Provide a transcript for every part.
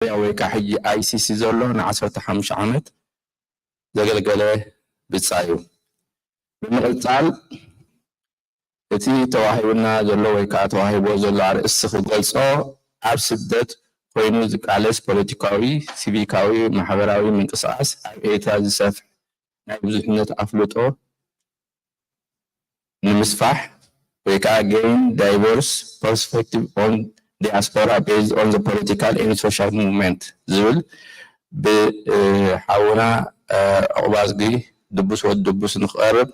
ወይ ከዓ ሕጂ ኣይ ሲ ሲ ዘሎ ንዓሰርተ ሓሙሽተ ዓመት ዘገልገለ ብጻይ እዩ። ብምቕጻል እቲ ተዋሂቡና ዘሎ ወይ ከዓ ተዋሂቦ ዘሎ ኣርእስቲ ክገልጾ፣ ኣብ ስደት ኮይኑ ዝቃለስ ፖለቲካዊ፣ ሲቪካዊ፣ ማሕበራዊ ምንቅስቃስ ኣብ ኤርትራ ዝሰፍሕ ናይ ብዙሕነት ኣፍልጦ ንምስፋሕ ወይ ከዓ gain diverse perspective on diaspora based on the political and social movement ዝብል ብሓውና ዕቑባዝጊ ድቡስ ወዲ ድቡስ ንክቐርብ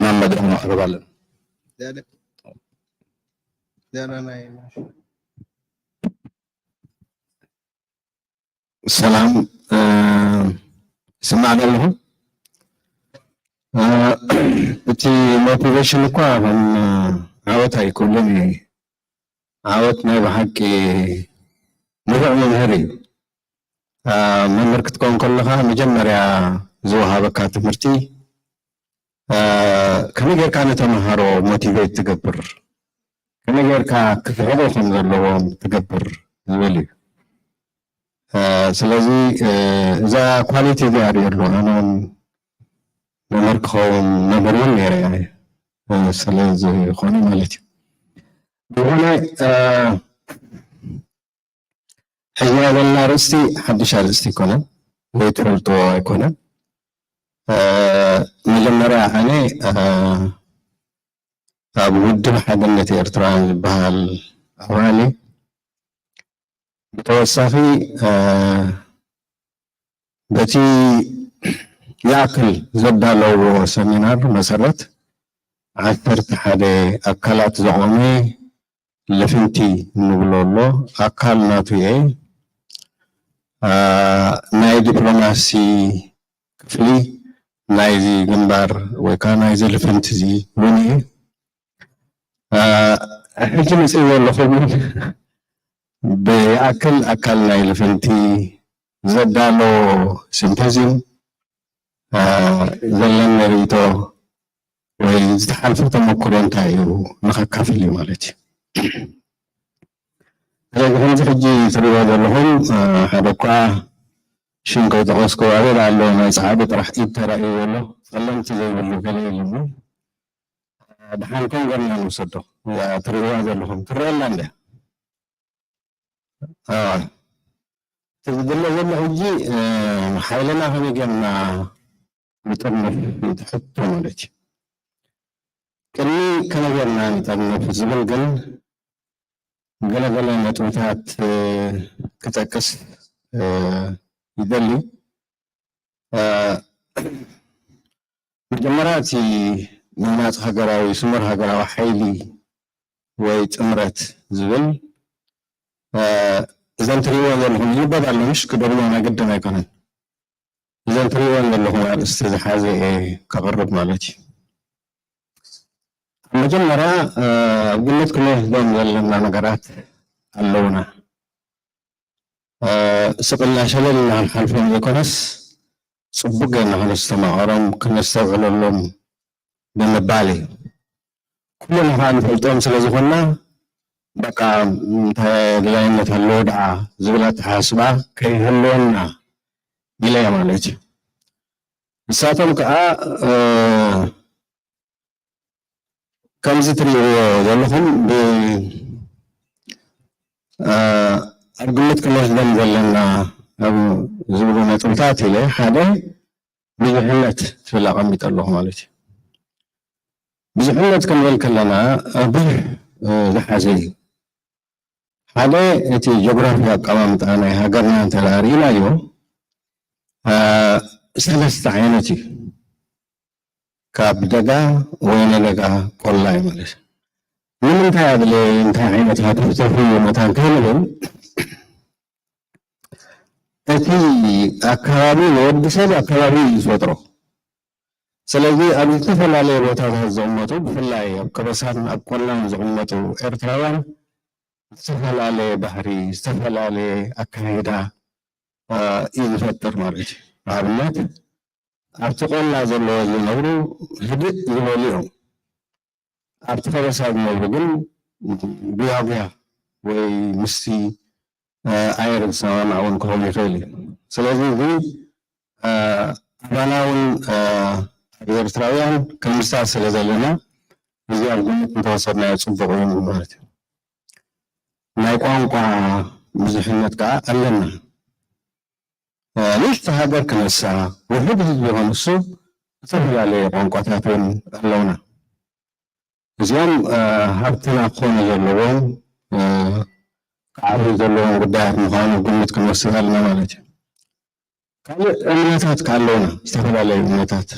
ናብ መድረኽ ነቕርብ ኣለና። ሰላም፣ ይስማዕ ዶ ኣለኹ? እቲ ሞቲቬሽን እኳ ከም ዓወት ኣይክብሉን እዩ። ዓወት ናይ ብሓቂ ንፉዕ መምህር እዩ። መምህር ክትከውን ከለኻ መጀመርያ ዝወሃበካ ትምህርቲ ከመይ ጌርካ ንተምሃሮ ሞቲቬት ትገብር፣ ከመይ ጌርካ ክስሕቑ ከም ዘለዎም ትገብር ዝብል እዩ። ስለዚ እዛ ኳሊቲ እዚኣ ርእየሉ ኣነ እውን መምህር ክኸውን መምህር እውን ነይረ እየ። ስለ ዝኾነ ማለት እዩ። ዝኾነ ሕጂ ናይ ዘለና ኣርእስቲ ሓድሽ ኣርእስቲ ኣይኮነን ወይ ትፈልጥዎ ኣይኮነን። መጀመርያ ኣነ ኣብ ውድብ ሓድነት ኤርትራውያን ዝበሃል ኣባል እየ። ብተወሳኺ በቲ ይኣክል ዘዳለውዎ ሰሚናር መሰረት ዓሰርተ ሓደ ኣካላት ዘቖመ ልፍንቲ እንብሎ ኣሎ። ኣካል ናቱ እየ። ናይ ዲፕሎማሲ ክፍሊ ናይዚ ግንባር ወይ ከዓ ናይዚ ልፍንቲ እዚ እውን እየ። ሕጂ መፅእ ዘለኹ እውን ብኣክል ኣካል ናይ ልፍንቲ ዘዳሎ ሲምፖዚየም ዘለኒ ርእይቶ ወይ ዝተሓልፈ ተመክሮ እንታይ እዩ ንኸካፍል እዩ ማለት እዩ። ስለዚ ከምዚ ሕጂ ትሪእዎ ዘለኹም ሓደ እኳ ሽም ከይጠቐስኩ ኣበይ ኣሎ ናይ ፃዕዱ ጥራሕ ኢድ ተራእዩ ዘሎ ጸለምቲ ዘይብሉ ገለ የለን። ድሓን ኮንጎና ንውሰዶ ትሪእዋ ዘለኹም ትረአና እንደ እቲ ዝድለ ዘሎ ሕጂ ሓይልና ከመይ ጌርና ንጠርንፍ ትሕቶ ማለት እዩ። ቅድሚ ከመይ ጌርና ንጠርንፍ ዝብል ግን ገለገለ ነጥብታት ክጠቅስ ይደሊ። መጀመርያ እቲ ምህናፅ ሃገራዊ ስሙር ሃገራዊ ሓይሊ ወይ ጥምረት ዝብል እዘን ትሪእዎ ዘለኹም ይንበብ ኣሎ ምሽ ክደግሞ ናይ ግድን ኣይኮነን። እዘን ትሪእወን ዘለኹም ኣርእስቲ ዝሓዘ እየ ከቕርብ ማለት እዩ። ኣብ መጀመርያ ኣብ ግምት ክንወስዶም ዘለና ነገራት ኣለውና። ስቕ ኢልና ሸለል ኢልና ክንሓልፎም ዘይኮነስ፣ ጽቡቕ ጌርና ከነስተማቕሮም፣ ከነስተውዕለሎም ብምባል እዩ። ኩልና ከኣ ንፈልጦም ስለ ዝኾንና፣ በቃ እንታይ ኣድላይነት ኣለዎ ደኣ ዝብል ኣተሓሳስባ ከይህልወና ኢለ እየ ማለት እዩ። ንሳቶም ከኣ ከምዚ ትሪእዎ ዘለኹም ብ ኣብ ግምት ክንወስዶም ዘለና ኣብ ዝብሉ ነጥብታት ኢለ ሓደ ብዙሕነት ዝብል ኣቐሚጠ ኣለኹ ማለት እዩ። ብዙሕነት ክንብል ከለና ብዙሕ ዝሓዘ እዩ። ሓደ እቲ ጂኦግራፊ ኣቀማምጣ ናይ ሃገርና እንተ ደኣ ርኢናዮ ሰለስተ ዓይነት እዩ። ካብ ደጋ፣ ወይነ ደጋ፣ ቆላ እዩ ማለት እዩ። ንምንታይ ኣድለ እንታይ ዓይነት ሃተፍተፍ እዩ መታን ከይንብል እቲ ኣከባቢ ንወዲ ሰብ ኣከባቢ እዩ ዝፈጥሮ። ስለዚ ኣብ ዝተፈላለየ ቦታታት ዝቕመጡ ብፍላይ ኣብ ከበሳን ኣብ ቆላን ዝቕመጡ ኤርትራውያን ዝተፈላለየ ባህሪ ዝተፈላለየ ኣካይዳ እዩ ዝፈጥር ማለት እዩ። ንኣብነት ኣብቲ ቆላ ዘለዎ ዝነብሩ ህድእ ዝበሉ እዮም። ኣብቲ ከበሳ ዝነብሩ ግን ጉያጉያ ወይ ምስቲ ኣየር ዝሰማማዕ እውን ክኸውን ይኽእል እዩ። ስለዚ እዚ ኣባና እውን ኣብ ኤርትራውያን ከምስታት ስለ ዘለና እዚ ኣብ ግምት እንተወሰድናዮ ፅቡቕ እዩ ማለት እዩ። ናይ ቋንቋ ብዙሕነት ከዓ ኣለና። ንእሽቲ ሃገር ክነሳ ውሑድ ህዝቢ ይኹን እሱ ዝተፈላለዩ ቋንቋታት እውን ኣለውና። እዚኦም ሃብትና ክኾኑ ዘለዎም ክዓብዩ ዘለዎም ጉዳያት ምዃኑ ግምት ክንወስድ ኣለና ማለት እዩ። ካልእ እምነታት ከ ኣለውና፣ ዝተፈላለዩ እምነታት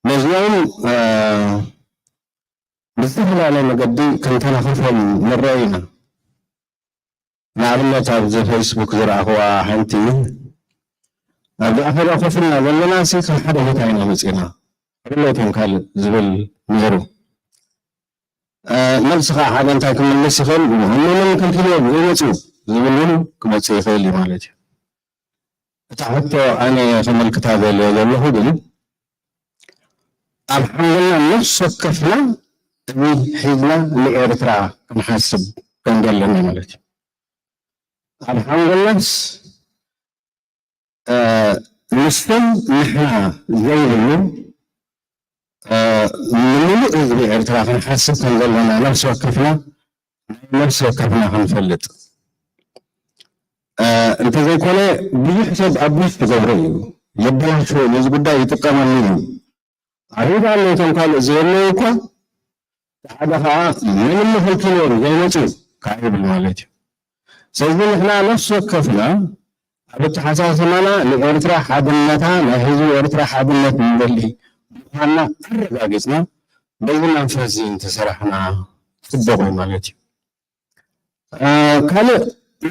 ነዚኦም ብዝተፈላለየ መገዲ ክንተናኸፎም ንረአ ኢና። ንኣብነት ኣብዚ ፌስቡክ ዝረኣኽዋ ሓንቲ ኣብዚ ኣኸዳ ኮፍ ኢልና ዘለና ሲ ካብ ሓደ ቦታ ኢና መፂና ኣበለይቶም ካልእ ዝብል ነይሩ። መልሲ ከዓ ሓደ እንታይ ክምልስ ይኽእል? መንን ከልኪልዎም ዘይመፁ ዝብል እውን ክመፅእ ይኽእል እዩ ማለት እዩ። እታ ሕቶ ኣነ ከመልክታ ዘለ ዘለኹ ግን ኣብ ሓንጎልና ነፍሲ ወከፍና እዚ ሒዝና ንኤርትራ ክንሓስብ ከም ዘለና ማለት እዩ። ኣብ ሓንጎልናስ ምስቶም ንሕና ዘይብሉ ንምሉእ ህዝቢ ኤርትራ ክንሓስብ ከም ዘለና ነፍሲ ወከፍና ናይ ነፍሲ ወከፍና ክንፈልጥ እንተዘይኮነ ብዙሕ ሰብ ኣቢስ ክገብሮ እዩ፣ የበላሽዎ፣ ነዚ ጉዳይ ይጥቀመሉ እዩ። ኣቤት ኣሎ እቶም ካልእ ዘየለዉ እኳ ሓደ ከዓ ምንም ምኽልኪ ነይሩ ዘይመፁ ከዓ ይብል ማለት እዩ። ስለዚ ንሕና ነፍሲ ወከፍና ኣብ ኣተሓሳስባና ንኤርትራ ሓድነታ ናይ ህዝቢ ኤርትራ ሓድነት ንደሊ ምዃንና ኣረጋጊፅና በዚ መንፈስ እዚ እንተሰራሕና ፅቡቕ እዩ ማለት እዩ። ካልእ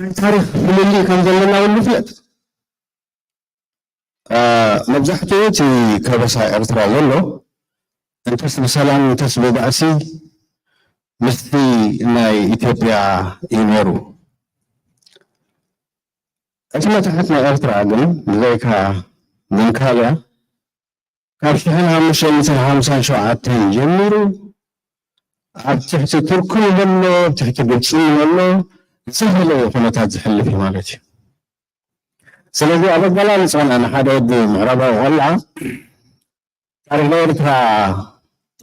ናይ ታሪክ ፍልልይ ከም ዘለና እውን ንፍለጥ። መብዛሕትኡ እቲ ከበሳ ኤርትራ ዘሎ እንተስ ብሰላም እንተስ ብባእሲ ምስቲ ናይ ኢትዮጵያ እዩ ነይሩ። እቲ መታሕት ናይ ኤርትራ ግን ብዘይካ መንካልያ ካብ ሽሕን ሓሙሽተ ሚእትን ሓምሳን ሸውዓተን ጀሚሩ ኣብ ትሕቲ ቱርክን ዘሎ ኣብ ትሕቲ ግብፅን ዘሎ ዝተፈለየ ኩነታት ዝሕልፍ እዩ ማለት እዩ። ስለዚ ኣብ ኣገላልፃና ንሓደ ወዲ ምዕራባዊ ቆልዓ ታሪክ ኤርትራ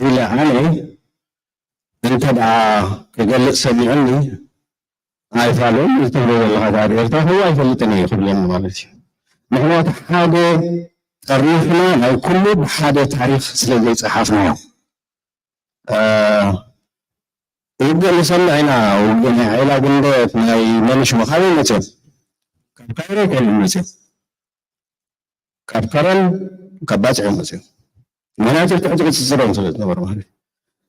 ኢለ ኣነ እንተ ደኣ ክገልፅ ሰሚዑኒ ኣይፋልን እዚ ትብሎ ዘለኻ ታሪክ ኤርትራ ህዋ ኣይፈልጥን እየ ክብለኒ ማለት እዩ። ምክንያቱ ሓደ ጠርኒፍና ናይ ኩሉ ብሓደ ታሪክ ስለ ዘይፀሓፍናዮ ውግእ ንሰምዕ ኢና። ውግእ ናይ ዓይላ ግንደት ናይ መን ሽሙ ካበይ መፅኦም? ካብ ካይሮ ኮይኖም መፅኦም፣ ካብ ከረን ካብ ባፅዕ እዮም መፅኦም። ምክንያቱ ትሕቲ ቁፅፅሮም ስለ ዝነበሩ ማለት እዩ።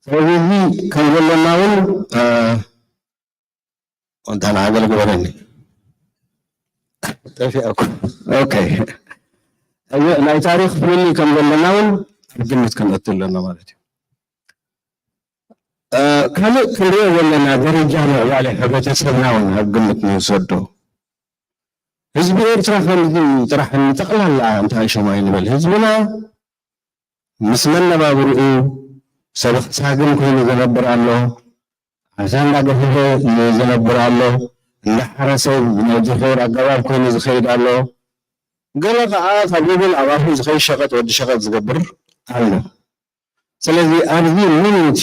ስለዚ እዚ ከም ዘለና እውን እንታ ንዓገለ ግበረኒ ጠፊኣኩ። ኦኬ፣ እዚ ናይ ታሪክ ፍልልይ ከም ዘለና እውን ኣብ ግምት ክንእቱ ኣለና ማለት እዩ። ካልእ ክንሪኦ ዘለና ደረጃ ምዕባለ ሕብረተሰብና እውን ኣብ ግምት ንውሰዶ። ህዝቢ ኤርትራ ከምዚ ጥራሕ ንጠቕላላ እንታይ ሸማይ ንበል ህዝብና ምስ መነባብርኡ ሰበኽ ሳግም ኮይኑ ዝነብር ኣሎ። ዓሳ እንዳገፈፈ ዝነብር ኣሎ። እንዳሓረሰ ናይ ድኾር ኣገባብ ኮይኑ ዝኸይድ ኣሎ። ገለ ከዓ ካብ ንቡን ኣባኹ ዝኸይድ ሸቐጥ ወዲ ሸቐጥ ዝገብር ኣሎ። ስለዚ ኣብዚ መን እቲ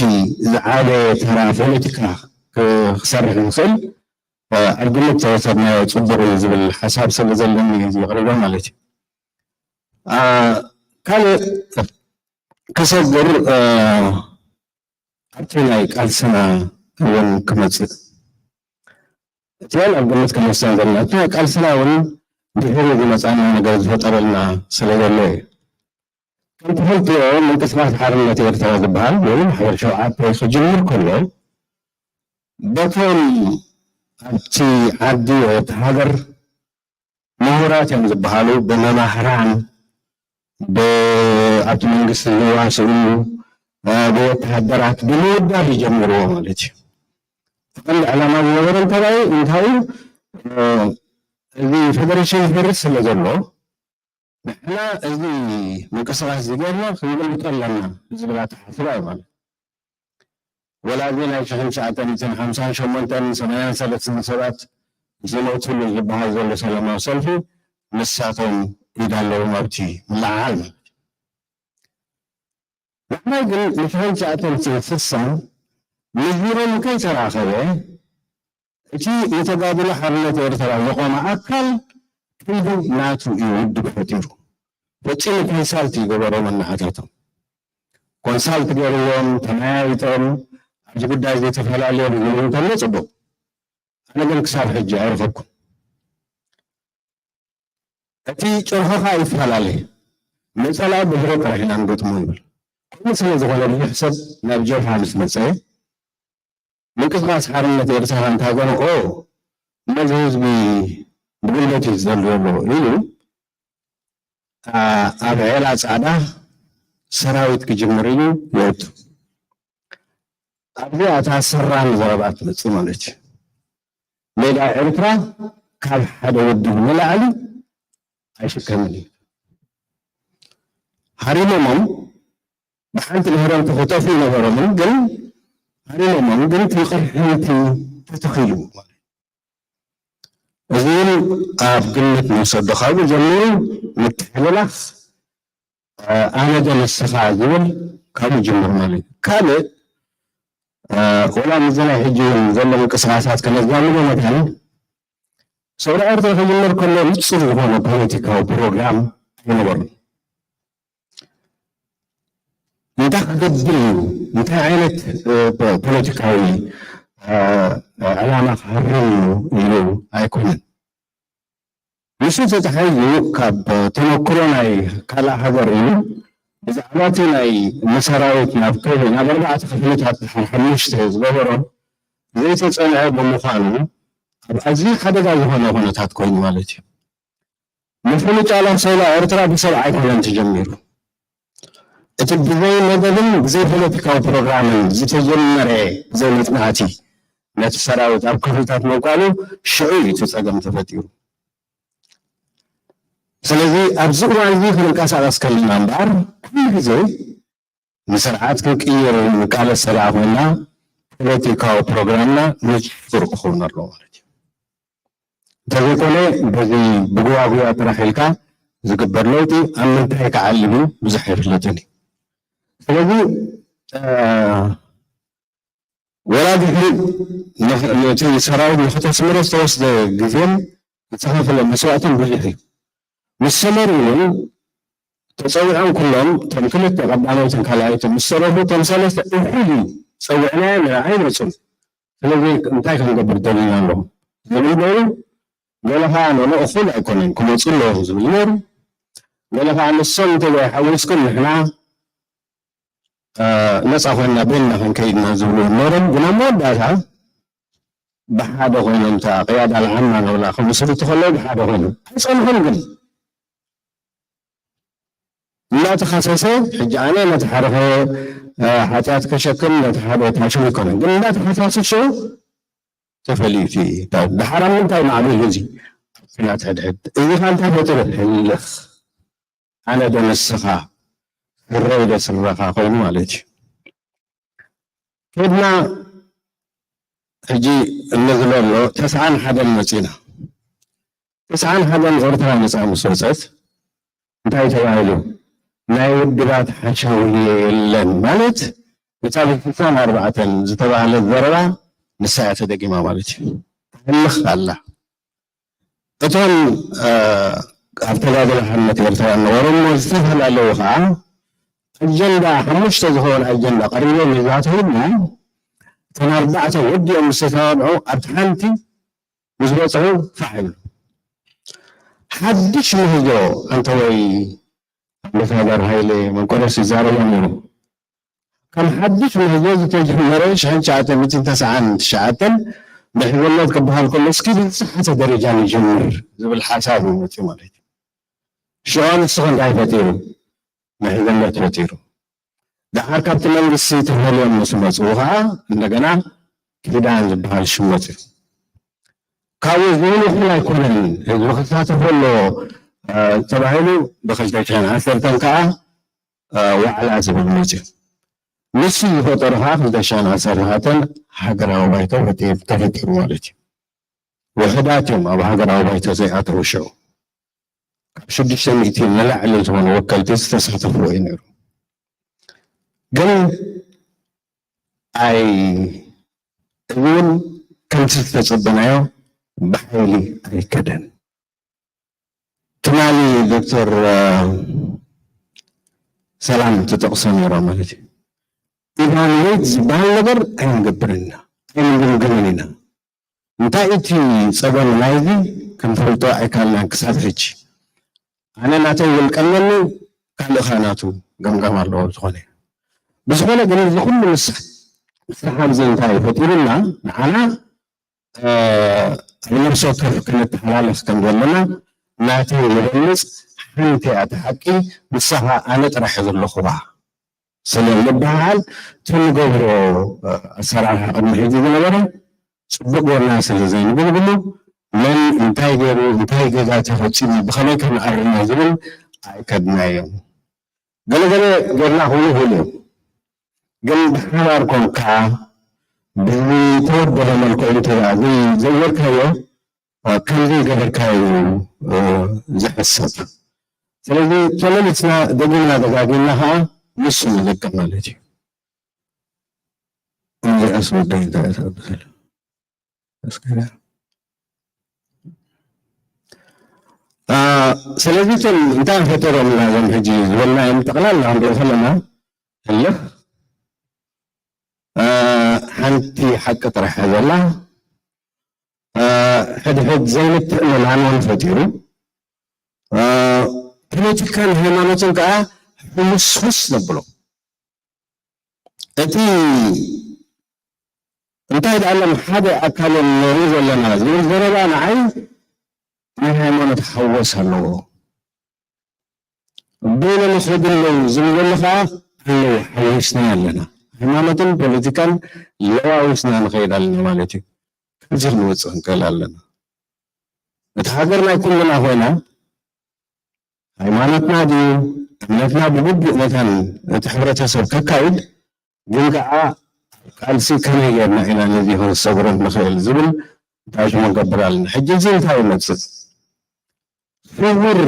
ዝዓበየ ተራ ፖለቲካ ክሰርሕ ዝኽእል ኣብ ግምት ተወሰድናዮ ፅቡቕ እዩ ዝብል ሓሳብ ስለ ዘለኒ እዩ ዘቕርቦ ማለት እዩ። ካልእ ከሰግር ኣብቲ ናይ ቃልስና እውን ክመፅእ እቲያን ኣብ ግምት ክነሰን ዘለና እቲ ናይ ቃልስና እውን ድሕሪ ዝመፃና ነገር ዝፈጠረልና ስለ ዘሎ እዩ። ከም ትፈልጥዮ ምንቅስቃስ ሓርነት ኤርትራ ዝበሃል ወይ ማሕበር ሸውዓተ ክጅምር ከሎ በቶም ኣብቲ ዓዲ ወይ ኣብቲ ሃገር ምሁራት እዮም ዝበሃሉ ብመማህራን ኣብቲ መንግስቲ ዝዋስኡ ብወተሃደራት ብምውዳብ ይጀምርዎ ማለት እዩ። ቀንዲ ዕላማ ዝነበረ እንታይ እንታይ እዩ? እዚ ፌደሬሽን ይፈርስ ስለ ዘሎ ንሕና እዚ ምንቅስቃስ እዚ ገርና ክንገልብጦ ኣለና ዝብል ኣተሓስባ እዩ ማለት ወላ እዚ ናይ ሽሕን ትሽዓተ ሚእትን ሓምሳን ሸሞንተን ሰማንያን ሰለስተን ሰባት ዝሞትሉ ዝበሃል ዘሎ ሰላማዊ ሰልፊ ንሳቶም ኢድ ኣለዎም ኣብቲ ምልዕዓል ማለት እዩ። ንሕና ግን ንሽሕን ትሽዓተን ስሳን ንዚሮም ከይተራኸበ እቲ ንተጋድሎ ሓርነት ኤርትራ ዘቖመ ኣካል ክንዲ ናቱ እዩ ውድብ ፈጢሩ። ፈጺሙ ኮንሳልት ይገበሮም እናኣታቶም ኮንሳልት ገይርዎም ተመያይጦም ኣብዚ ጉዳይ እዚ ተፈላለዮም ይብሉ እንተሎ ጽቡቕ። ኣነ ግን ክሳብ ሕጂ ኣይረኸብኩም። እቲ ጭርሖኻ ይፈላለ። ነጸላ ብድሮ ጥራሕ ኢና ንገጥሞ ይብል። ከምኡ ስለ ዝኾነ ብዙሕ ሰብ ናብ ጀብሃ ምስ መጸ ምንቅስቃስ ሓርነት ኤርትራ እንታገንኦ ነዚ ህዝቢ ብጉልበት እዩ ዝደልዮ ኣሎ ኢሉ ኣብ ዔላ ጻዕዳ ሰራዊት ክጅምር እዩ ይወቱ። ኣብዚኣ እታ ሰራን ዘረባ ትመጽእ ማለት እዩ። ሜዳ ኤርትራ ካብ ሓደ ውድብ ንላዕሊ ኣይሽከምን እዩ። ሃሪሞሞም ብሓንቲ ድሕረንቲ ክጠፍኡ ነበሮምን ግን ሃሪሞሞም ግን ትንቕርሕንቲ ተተኺሉ ማለት እዩ። እዚ እውን ኣብ ግምት ንውሰዶ። ካብኡ ጀሚሩ ምትሕልላፍ ኣነ ዶ ንስኻ ዝብል ካብኡ ጅምር ማለት እዩ። ካልእ ወላ ምዚ ናይ ሕጂ እውን ዘሎ ምንቅስቃሳት ከነዛምዶ መታን ሰውራ ኤርትራ ክጅምር ከሎ ንጹር ዝኾነ ፖለቲካዊ ፕሮግራም ኣይነበሮም። እንታይ ክገብር እዩ፣ እንታይ ዓይነት ፖለቲካዊ ዕላማ ክሃርም እዩ ኢሉ ኣይኮነን። ንሱ ተታሒዙ ካብ ተመክሮ ናይ ካልእ ሃገር እዩ። ብዛዕባ እቲ ናይ ንሰራዊት ናብ ክብ ናብ ኣርባዕተ ክፍልታት ድሓር ሓሙሽተ ዝገበሮ ዘይተጸንዐ ብምዃኑ ኣብ ኣዝዩ ሓደጋ ዝኾነ ኩነታት ኮይኑ ማለት እዩ። ምፍንጫላት ሰውራ ኤርትራ ብሰብ ኣይኮነን ተጀሚሩ። እቲ ብዘይ መደብን ብዘይ ፖለቲካዊ ፕሮግራምን ዝተጀመረ ብዘይ መጽናዕቲ ነቲ ሰራዊት ኣብ ክፍልታት ምምቃሉ ሽዑ እዩ እቲ ጸገም ተፈጢሩ። ስለዚ ኣብዚ እዋን እዚ ክንንቀሳቐስ ከለና እምበኣር ኩሉ ግዜ ንስርዓት ክንቅይር ንቃለስ ስለ ኮይና ፖለቲካዊ ፕሮግራምና ንጹር ክኸውን ኣለዎ ማለት እዩ። እንተዘይኮነ በዚ ብጉባጉባ ጥራሕ ኢልካ ዝግበር ለውጢ ኣብ ምንታይ ክዓልብ እዩ ብዙሕ ኣይፍለጥን እዩ። ስለዚ ወላ ድሕሪ ነቲ ሰራዊት ንክተስምሮ ዝተወስደ ግዜን ዝተኸፍለ መስዋእትን ብዙሕ እዩ። ምስ ሰመሩ እውን ተፀዊዖም ኩሎም እቶም ክልተ ቀዳመይትን ካልኣይትን ምስ ሰረሑ እቶም ሰለስተ እኹል እዩ ፀዊዕናዮም ኢና ኣይመፁን። ስለዚ እንታይ ክንገብር ደሊና ኣለኹም ዝብል ነይሩ። ገለ ከዓ ኖኖ እኹል ኣይኮነን ክመፁ ኣለዎም ዝብል ነይሩ። ገለ ከዓ ንሶም እንተዘይሓዊስኩም ንሕና ነፃ ኮይንና በይንና ክንከይድ ኢና ዝብሉ ነይሮም። ግን ኣብ መወዳእታ ብሓደ ኮይኖም እታ ቅያዳ ልዓማ ንብላ ክምስርቱ ከለዉ ብሓደ ኮይኖም ኣይፀንሑን። ግን እናተኻሰሰ ሕጂ ኣነ ነቲ ሓደ ሓጢኣት ከሸክም ነቲ ሓደ ታሽም ኣይኮነን። ግን እናተኸሳሰሱ ተፈልዩ እቲ ድሓር ኣብ ምንታይ ማዕቢሉ እዚ ኩናት ሕድሕድ እዚ ኻንታ ፈጢሩ ህልኽ ኣነ ዶ ንስኻ ስረይ ዶ ስረኻ ኮይኑ ማለት እዩ። ከድና ሕጂ እንዝሎ ኣሎ ተስዓን ሓደን መፂና። ተስዓን ሓደን ኤርትራ ነፃ ምስ ወፀት እንታይ ተባሂሉ? ናይ ውድባት ሓሻውየ የለን ማለት እታ ብስሳን ኣርባዕተን ዝተባህለት ዘረባ ንሳ እያ ተደጊማ ማለት እዩ። ትሕልኽ ኣላ። እቶም ኣብ ተጋድሎ ሓርነት ኤርትራ እነበሩ እሞ ዝተፈላለዩ ከዓ ኣጀንዳ ሓሙሽተ ዝኸውን ኣጀንዳ ቀሪቦም ይዛተውና እቶም ኣርባዕተ ወዲኦም ምስ ተሰማምዑ ኣብቲ ሓንቲ ምስ በፅሑ ፋሕ ይብሉ። ሓድሽ ምህዞ ኣንተ ወይ ኣምባሳደር ሃይለ መንቆረስ ይዛረቦ ነይሩ። ከም ሓድሽ ምህዞ ዝተጀመረ ሽሕን ትሽዓተ ሚእትን ተስዓን ትሽዓተን ምሕዝነት ክበሃል ከሎ እስኪ ብዝተሓተ ደረጃ ንጀምር ዝብል ሓሳብ እዩ መፅኡ ማለት እዩ። ሽዑ ንስኹ እንታይ ፈጢሩ? ምሕዝነት ፈጢሩ። ደሓር ካብቲ መንግስቲ ተፈልዮም ምስ መፅኡ ከዓ እንደገና ኪዳን ዝበሃል ሽም መፅኡ። ካብኡ ዝብል ይኹን ኣይኮነን ህዝቢ ክሳተፈ ኣለዎ ተባሂሉ ብክልተ ሽሕን ዓሰርተን ከዓ ዋዕላ ዝብል መፅኡ። ንሱ ዝፈጠሩ ከዓ ክልተ ሽሕን ዓሰርተ ሓደን ሃገራዊ ባይቶ ተፈጢሩ ማለት እዩ። ውሑዳት እዮም ኣብ ሃገራዊ ባይቶ ዘይኣተዉ ሽዑ። ካብ ሽዱሽተ ሚእቲ ንላዕሊ ዝኾኑ ወከልቲ ዝተሳተፍዎ እዩ ነይሩ። ግን ኣይ እውን ከምቲ ዝተጸበናዮ ብሓይሊ ኣይከደን። ትማሊ ዶክተር ሰላም ትጠቕሶ ነይራ ማለት እዩ። ኢቫሉዌት ዝበሃል ነገር ኣይንገብርን ኢና፣ ኣይንግምግምን ኢና። እንታይ እቲ ጸገም ናይዚ ክንፈልጦ ኣይካልናን ክሳብ ሕጂ። ኣነ ናተይ ውልቀ ኣለኒ፣ ካልእኻ ናቱ ገምጋም ኣለዎ ዝኾነ። ብዝኾነ ግን እዚ ኩሉ ምስሕ ምስሓብ እዚ እንታይ ፈጢሩና ንዓና ኣብ ነፍሲ ወከፍ ክንተሓላለፍ ከም ዘለና ናተይ ይበልጽ። ሓንቲ እያ እቲ ሓቂ፣ ንሳኻ ኣነ ጥራሕ እየ ዘለኹዋ ስለ ንበሃል እቲ ንገብሮ ኣሰራርሓ ቅድሚ ሕጂ ዝነበረ ጽቡቕ ገርና ስለ ዘይንግምግሞ መን እንታይ ገይሩ እንታይ ጌጋ ተፈጺሙ ብኸመይ ከነኣርሞ ዝብል ኣይከድናዮን። ገለገለ ገርና ክብሉ ይኽእሉ እዮም። ግን ብሓባር ኮንካ ብዝተወደበ መልክዑ እንተ ደኣ ዘይ- ዘይገርካዮ ከምዘይገበርካዮ ዝሕሰብ። ስለዚ ተመሊስና ደጊምና ደጋጊምና ከዓ ንሱ ንዘቅር ማለት እዩ። እዚኣስ ወደይ እንታይ እያ ትብል? እስከ ስለዚ እቶም እንታይ ፈጠሮም ኢና እዞም ሕጂ ዝበልናዮም ጠቕላላ ክንሪኦ ከለና ህልኽ ሓንቲ ሓቂ ጥራሕ ዘላ ሕድሕድ ዘይምትእምማን እውን ፈጢሩ ፖለቲካን ሃይማኖትን ከዓ ሕውስውስ ዘብሎ እቲ እንታይ ደኣሎም ሓደ ኣካል እዮም ነርኢ ዘለና ዝብል ዘረባ ንዓይ ናይ ሃይማኖት ሓወስ ኣለዎ። በይኖም ይኸዱ ኣለዉ ዝብል ዘሎ ከዓ ኣለዉ ሓዊስና ኣለና። ሃይማኖትን ፖለቲካን ለዋዊስና ንኸይድ ኣለና ማለት እዩ። ካብዚ ክንወፅእ ክንክእል ኣለና። እቲ ሃገር ናይ ኩልና ኮይና ሃይማኖትና ድዩ እምነትና ብግቡእ መታን እቲ ሕብረተሰብ ከካይድ ግን ከዓ ቃልሲ ከመይ ጌርና ኢና ነዚ ክንሰግሮ ንኽእል ዝብል እንታይ ሽሙ ንገብር ኣለና። ሕጂ እዚ እንታይ ይመፅእ? ስውር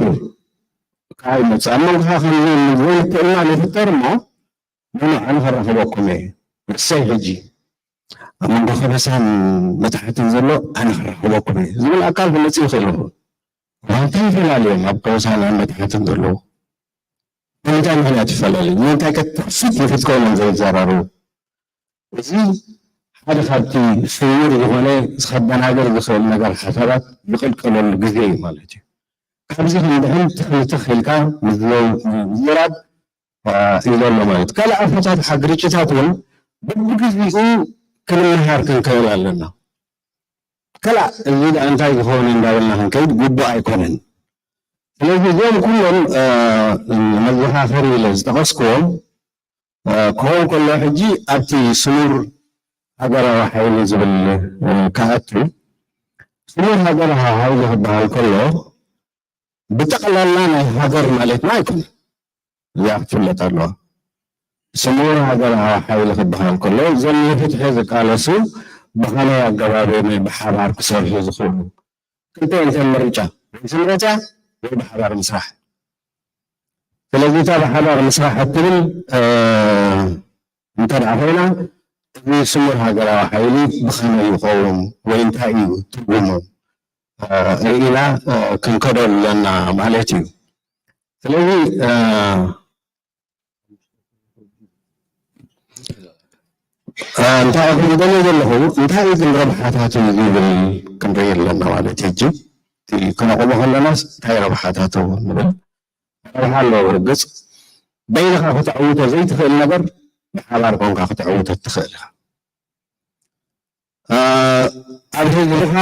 ከዓ ይመፅእ። ኣብ መንጎኻ ከምዚ ዘይምትእምማን ይፍጠር እሞ ኖኖ ኣነ ከራኽበኩም እየ። እሰይ ሕጂ ኣብ መንጎ ከበሳን መታሕትን ዘሎ ኣነ ከራኽበኩም እየ ዝብል ኣካል ክመፅእ ይኽእል ይኸውን። እንታይ ይፈላለዮም ኣብ ከበሳን ኣብ መታሕትን ዘለዉ? ብምንታይ ምኽንያት ይፈላለዩ? ንምንታይ ከ ትኽፊት ንክትከውኖም ዘይዘራረቡ? እዚ ሓደ ካብቲ ስውር ዝኾነ ከደናግር ዝኽእል ነገር ሓሳባት ዝቕልቀለሉ ግዜ እዩ ማለት እዩ። ካብዚ ክንድሕን ትኽንትኽ ኢልካ ምዝራብ እዩ ዘሎ ማለት እዩ። ካልእ ኣፈታትሓ ግርጭታት እውን በብግዚኡ ክንምሃር ክንክእል ኣለና። ከላ እዚ ደኣ እንታይ ዝኸውን እንዳበልና ክንከይድ ግቡእ ኣይኮነን። ስለዚ እዚኦም ኩሎም መዘኻኸሪ ኢለ ዝጠቐስክዎም ክኸውን ከሎ ሕጂ ኣብቲ ስሙር ሃገራዊ ሓይሊ ዝብል ክኣቱ ስሙር ሃገራዊ ሓይሊ ክበሃል ከሎ ብጠቕላላ ናይ ሃገር ማለትና ኣይኮነን። እዚኣ ክትፍለጥ ኣለዋ። ስሙር ሃገራዊ ሓይሊ ክበሃል ከሎ እዞም ንፍትሒ ዝቃለሱ ብኸመይ ኣገባብ እዮም ብሓባር ክሰርሑ ዝኽእሉ? ክልተ እንተን ምርጫ ወይ ስምረት እያ ወይ ብሓባር ምስራሕ። ስለዚ እታ ብሓባር ምስራሕ እትብል እንተ ደኣ ኮይና እዚ ስሙር ሃገራዊ ሓይሊ ብኸመይ ይኸውን ወይ እንታይ እዩ ትርጉሙ ርኢና ክንከዶ ኣለና ማለት እዩ። ስለዚ እንታይ ክብል ደልየ ዘለኹ እንታይ ግን ረብሓታቱ ዝብል ክንርኢ ኣለና ማለት እዩ። ሕጂ እቲ ከነቆሞ ከለናስ እንታይ ረብሓታቱ ንብል ረብሓ ኣለዎ። ርግፅ በይንኻ ክተዕውቶ ዘይትኽእል ነገር ብሓባር ኮንካ ክተዕውቶ ትኽእል ኢኻ። ኣብ ህዝብኻ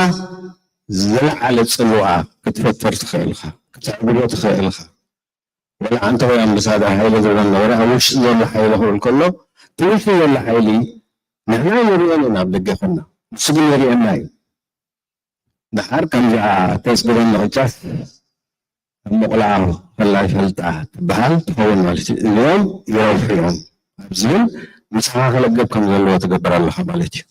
ዝለዓለ ፅልዋ ክትፈጥር ትኽእል ኢኻ፣ ክትዕብዶ ትኽእል ኢኻ። ወላ ኣንተ ወይ ኣምባሳደር ሓይለ ዝብሎ ነበረ ኣብ ውሽጢ ዘሎ ሓይለ ክብል ከሎ እቲ ውሽጢ ዘሎ ሓይሊ ንሕና ንሪኦን ኢና ኣብ ደገ ኮና ንሱ ግን ይሪኤና እዩ። ደሓር ከምዚኣ ተፅግበኒ ቅጫስ ኣብ መቑላ ፈላይ ፈልጣ ትበሃል ትኸውን ማለት እዩ። እዚኦም ይረብሑ እዮም ኣብ ዝብል ምሳኻ ክለገብ ከም ዘለዎ ትገብር ኣለኻ ማለት እዩ።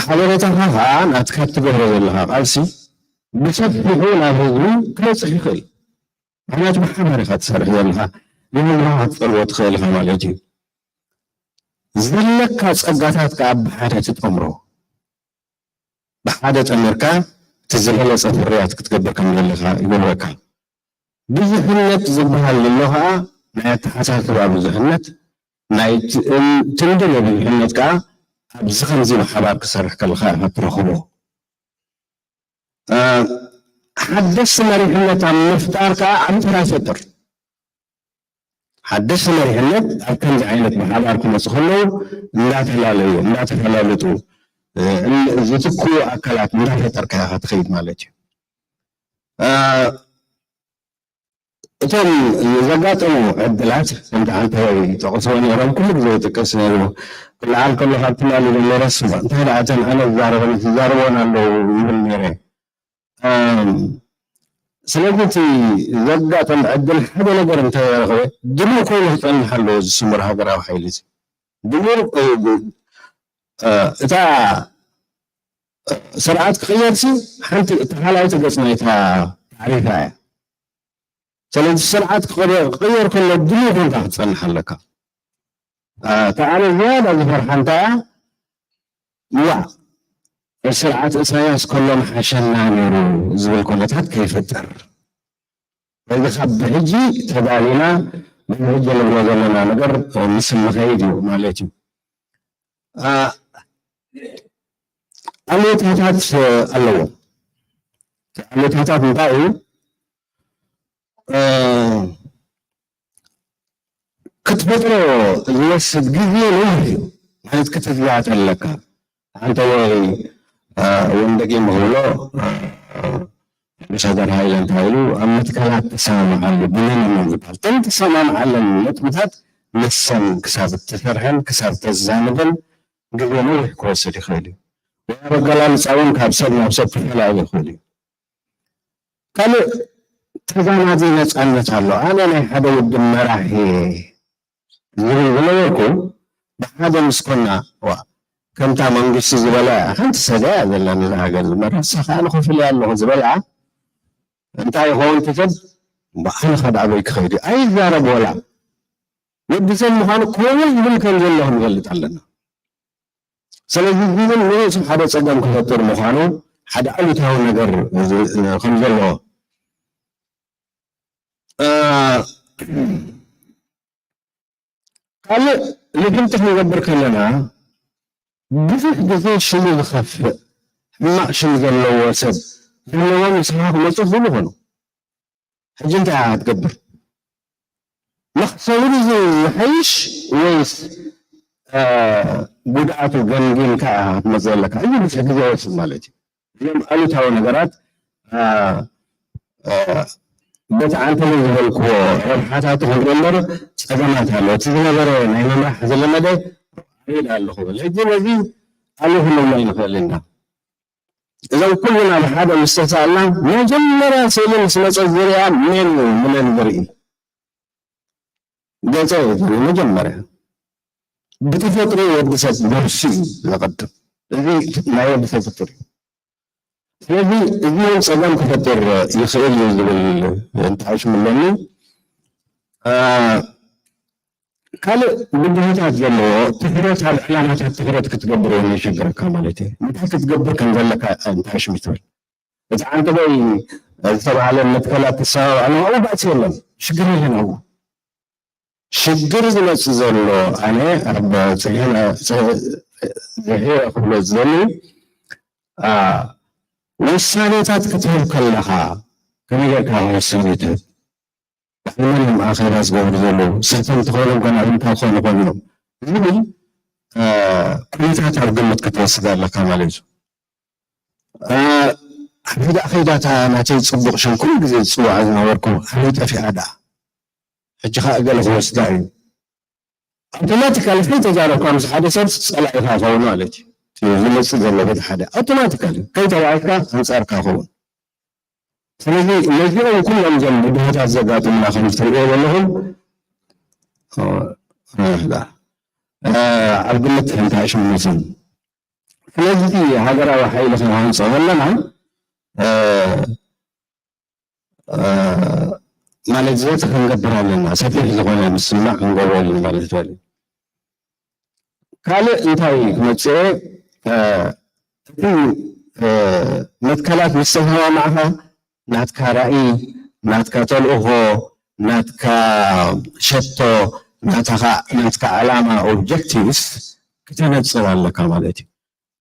ሓበሬታኻ ከዓ ናትካ እትገብሮ ዘለኻ ቃልሲ ብሰፊሑ ናብ ህዝቢ ክበፅሕ ይኽእል። ምክንያቱ ብሓባር ኢኻ ትሰርሕ ዘለኻ፣ ንህዝብኻ ክትፀልዎ ትኽእል ኢኻ ማለት እዩ። ዘለካ ፀጋታት ከዓ ብሓደ ትጠምሮ፣ ብሓደ ጠሚርካ እቲ ዝበለፀ ፍርያት ክትገብር ከም ዘለካ ይገብረካ። ብዙሕነት ዝበሃል ዘሎ ከዓ ናይ ኣተሓሳስባ ብዙሕነት፣ ናይ ት- ትንዲ ናይ ብዙሕነት ከዓ ኣብዚ ከምዚ ብሓባር ክሰርሕ ከለካ ኢኻ ትረኽቦ። ሓደስቲ መሪሕነት ኣብ ምፍጣር ከዓ ዓብዪ ተራ ይፈጥር። ሓደስቲ መሪሕነት ኣብ ከምዚ ዓይነት ብሓባር ክመፁ ከለዉ እንዳተላለዩ እንዳተፈላለጡ ዝትክኡ ኣካላት እንዳፈጠርካ ኢኻ ትኸይድ ማለት እዩ። እቶም ዘጋጠሙ ዕድላት ከምቲ ዓንተወይ ጠቕስዎ ነይሮም ኩሉ ግዜ ይጥቀስ ነይሩ። ክለዓል ከሎ ካብ ትማሊ ጀሚረ ስማ እንታይ ደኣ እተን ኣነ ዝዛረበን ዝዛረቦን ኣለዉ ይብል ነይረ። ስለዚ እቲ ዘጋጠም ዕድል ሓደ ነገር እንተረኸበ ድልው ኮይኑ ክፀንሕ ኣለዎ እዚ ስሙር ሃገራዊ ሓይሊ እዚ። ድልው እታ ስርዓት ክቕየርሲ ሓንቲ እታ ካልኣይቲ ገፅ ናይታ ታሪፋ እያ። ስለዚ ስርዓት ክቕየር ከሎ ድልው ኮንካ ክትፀንሕ ኣለካ። እታ ኣነ ዝያዳ ዝፈርሓ እንታይ እያ? ዋዕ ስርዓት እሳያስ ከሎ ምሓሸና ነይሩ ዝብል ኩነታት ከይፍጠር በዚ ካብ ብሕጂ ተዳሊና በዚ ሕጂ ንብሎ ዘለና ነገር ምስ ንኸይድ እዩ ማለት እዩ። ኣሉታታት ኣለዎ። ኣሉታታት እንታይ እዩ? ክትፈጥሮ ዝወስድ ግዜ ነዊሕ እዩ። ማለት ክትዝጋተ ኣለካ። ሓንተ ወይ እውን ደቂም ክብሎ ኣምባሳደር ሃይለ እንታይ ኢሉ ኣብ መትከላት ተሰማምዓሉ ብለኒ ዝበሃል እተን ተሰማምዓለን ነጥብታት ንሰን ክሳብ እትሰርሐን ክሳብ ተዛምደን ግዜ ነዊሕ ክወስድ ይኽእል እዩ። ወይ ኣብ ኣገላልፃ እውን ካብ ሰብ ናብ ሰብ ክፈላለ ይኽእል እዩ። ካልእ ተዛማዲ ነፃነት ኣሎ። ኣነ ናይ ሓደ ውድብ መራሒ ዝብል ዝነበርኩ ብሓደ ምስ ኮና ዋ ከምታ መንግስቲ ዝበላ ሓንቲ ሰደ እያ ዘላ ነዛ ሃገር ዝመርሕ ንሳ ከዓ ንኸፍል እያ ኣለኹ ዝበላ እንታይ ይኸውን እቲ ሰብ ብኣነ ከዳ ኣበይ ክኸይድ እዩ ኣይዛረብ ወላ ወዲ ሰብ ምዃኑ ክኸውን ዝብል ከም ዘሎ ክንፈልጥ ኣለና። ስለዚ እዚ እውን ንርእሱ ሓደ ጸገም ክፈጥር ምዃኑ ሓደ ኣሉታዊ ነገር ከም ዘለዎ ካልእ ልፍንቲ ክንገብር ከለና ብዙሕ ግዜ ሽሙ ዝኸፍእ ሕማቕ ሽም ዘለዎ ሰብ ዘለዎም ንስኻ ክመፁ ዝኽእሉ ይኾኑ። ሕጂ እንታይ ኢኻ ክትገብር? መኽሰቡ ድዩ ዝሓይሽ ወይስ ጉድኣቱ ገምጊምካ ኢኻ ክትመፅእ ኣለካ? እዚ ብዙሕ ግዜ ይወስድ ማለት እዩ። እዚኦም ኣሉታዊ ነገራት በቲ ዓንተሎ ዝበልክዎ ረብሓታቱ ክንርኢ እምበር ፀገማት ኣሎ። እቲ ዝነበረ ናይ ምምራሕ ዝለመደ ሪድ ኣለኹ ብል። ሕጂ ነዚ ኣሉ ክንብሎ ኣይንኽእል ኢና። እዞም ኩሉ ናብ ሓደ ምስ ተሳእልና መጀመርያ ስእሊ ምስ መፀ ዝርያ መን እዩ ምንን ዝርኢ ገፀ እዩ ዝርኢ መጀመርያ ብተፈጥሮ ወዲ ሰብ ነብሱ እዩ ዘቐድም እዚ ናይ ወዲ ሰብ ፍጡር እዩ ስለዚ እዚ እውን ፀገም ክፈጥር ይኽእል እዩ ዝብል እንተሓሽሙ ኣለኒ ካልእ ብድሆታት ዘለዎ ትኩረት ኣብ ዕላማታት ትኩረት ክትገብር እውን የሸግረካ ማለት እዩ። እንታይ ክትገብር ከም ዘለካ እንታይ ሽም ትብል። እቲ ዓንተቦይ ዝተባህለ መትከላት ተሰባብዐ ንዕኡ ባእሲ የለን፣ ሽግር የለን ኣብኡ። ሽግር ዝመፅእ ዘሎ ኣነ ኣብ ዝሕረ ክብሎ ዝደሊ ውሳኔታት ክትህብ ከለኻ ከመይ ጌርካ ውሳኔ ትህብ? ባዕሎም እዮም ኣኼባ ዝገብሩ ዘለዉ። ስሕተምቲ ኮይኖም ገና እንታይ ክኾኑ ይኽእሉ እዮም ዝብል ኩነታት ኣብ ግምት ክትወስድ ኣለካ ማለት እዩ። ኣብ ሕዳ ከይዳታ ናተይ ፅቡቕ ሽም ኩሉ ግዜ ዝፅዋዕ ዝነበርኩ ኣበይ ጠፊኣ ደኣ? ሕጂ ከዓ ገለ ክወስዳ እዩ። ኣውቶማቲካሊ ከይተዛረብካ ምስ ሓደ ሰብ ፀላኢኻ ይኸውን ማለት እዩ። ዝመፅእ ዘሎ በቲ ሓደ ኣውቶማቲካሊ ከይተባኢካ ኣንፃርካ ይኸውን። ስለዚ ነዚኦም ኩሎም እዞም ብድሆታት ዘጋጥሙና ከም ትርእዮ ዘለኹም ኣብ ግምት እንታይ ሽምነትን ስለዚ እቲ ሃገራዊ ሓይሊ ክንሃንፆ ዘለና ማለት ዘተ ክንገብር ኣለና። ሰፊሕ ዝኾነ ምስማዕ ክንገብረሉ ማለት ይደሊ። ካልእ እንታይ ክመፅእ እቲ መትከላት ምስ ተሰማማዕካ ናትካ ራእይ፣ ናትካ ተልእኾ፣ ናትካ ሸቶ፣ ናትካ ዕላማ፣ ኦብጀክቲቭስ ክተነፅር ኣለካ ማለት እዩ።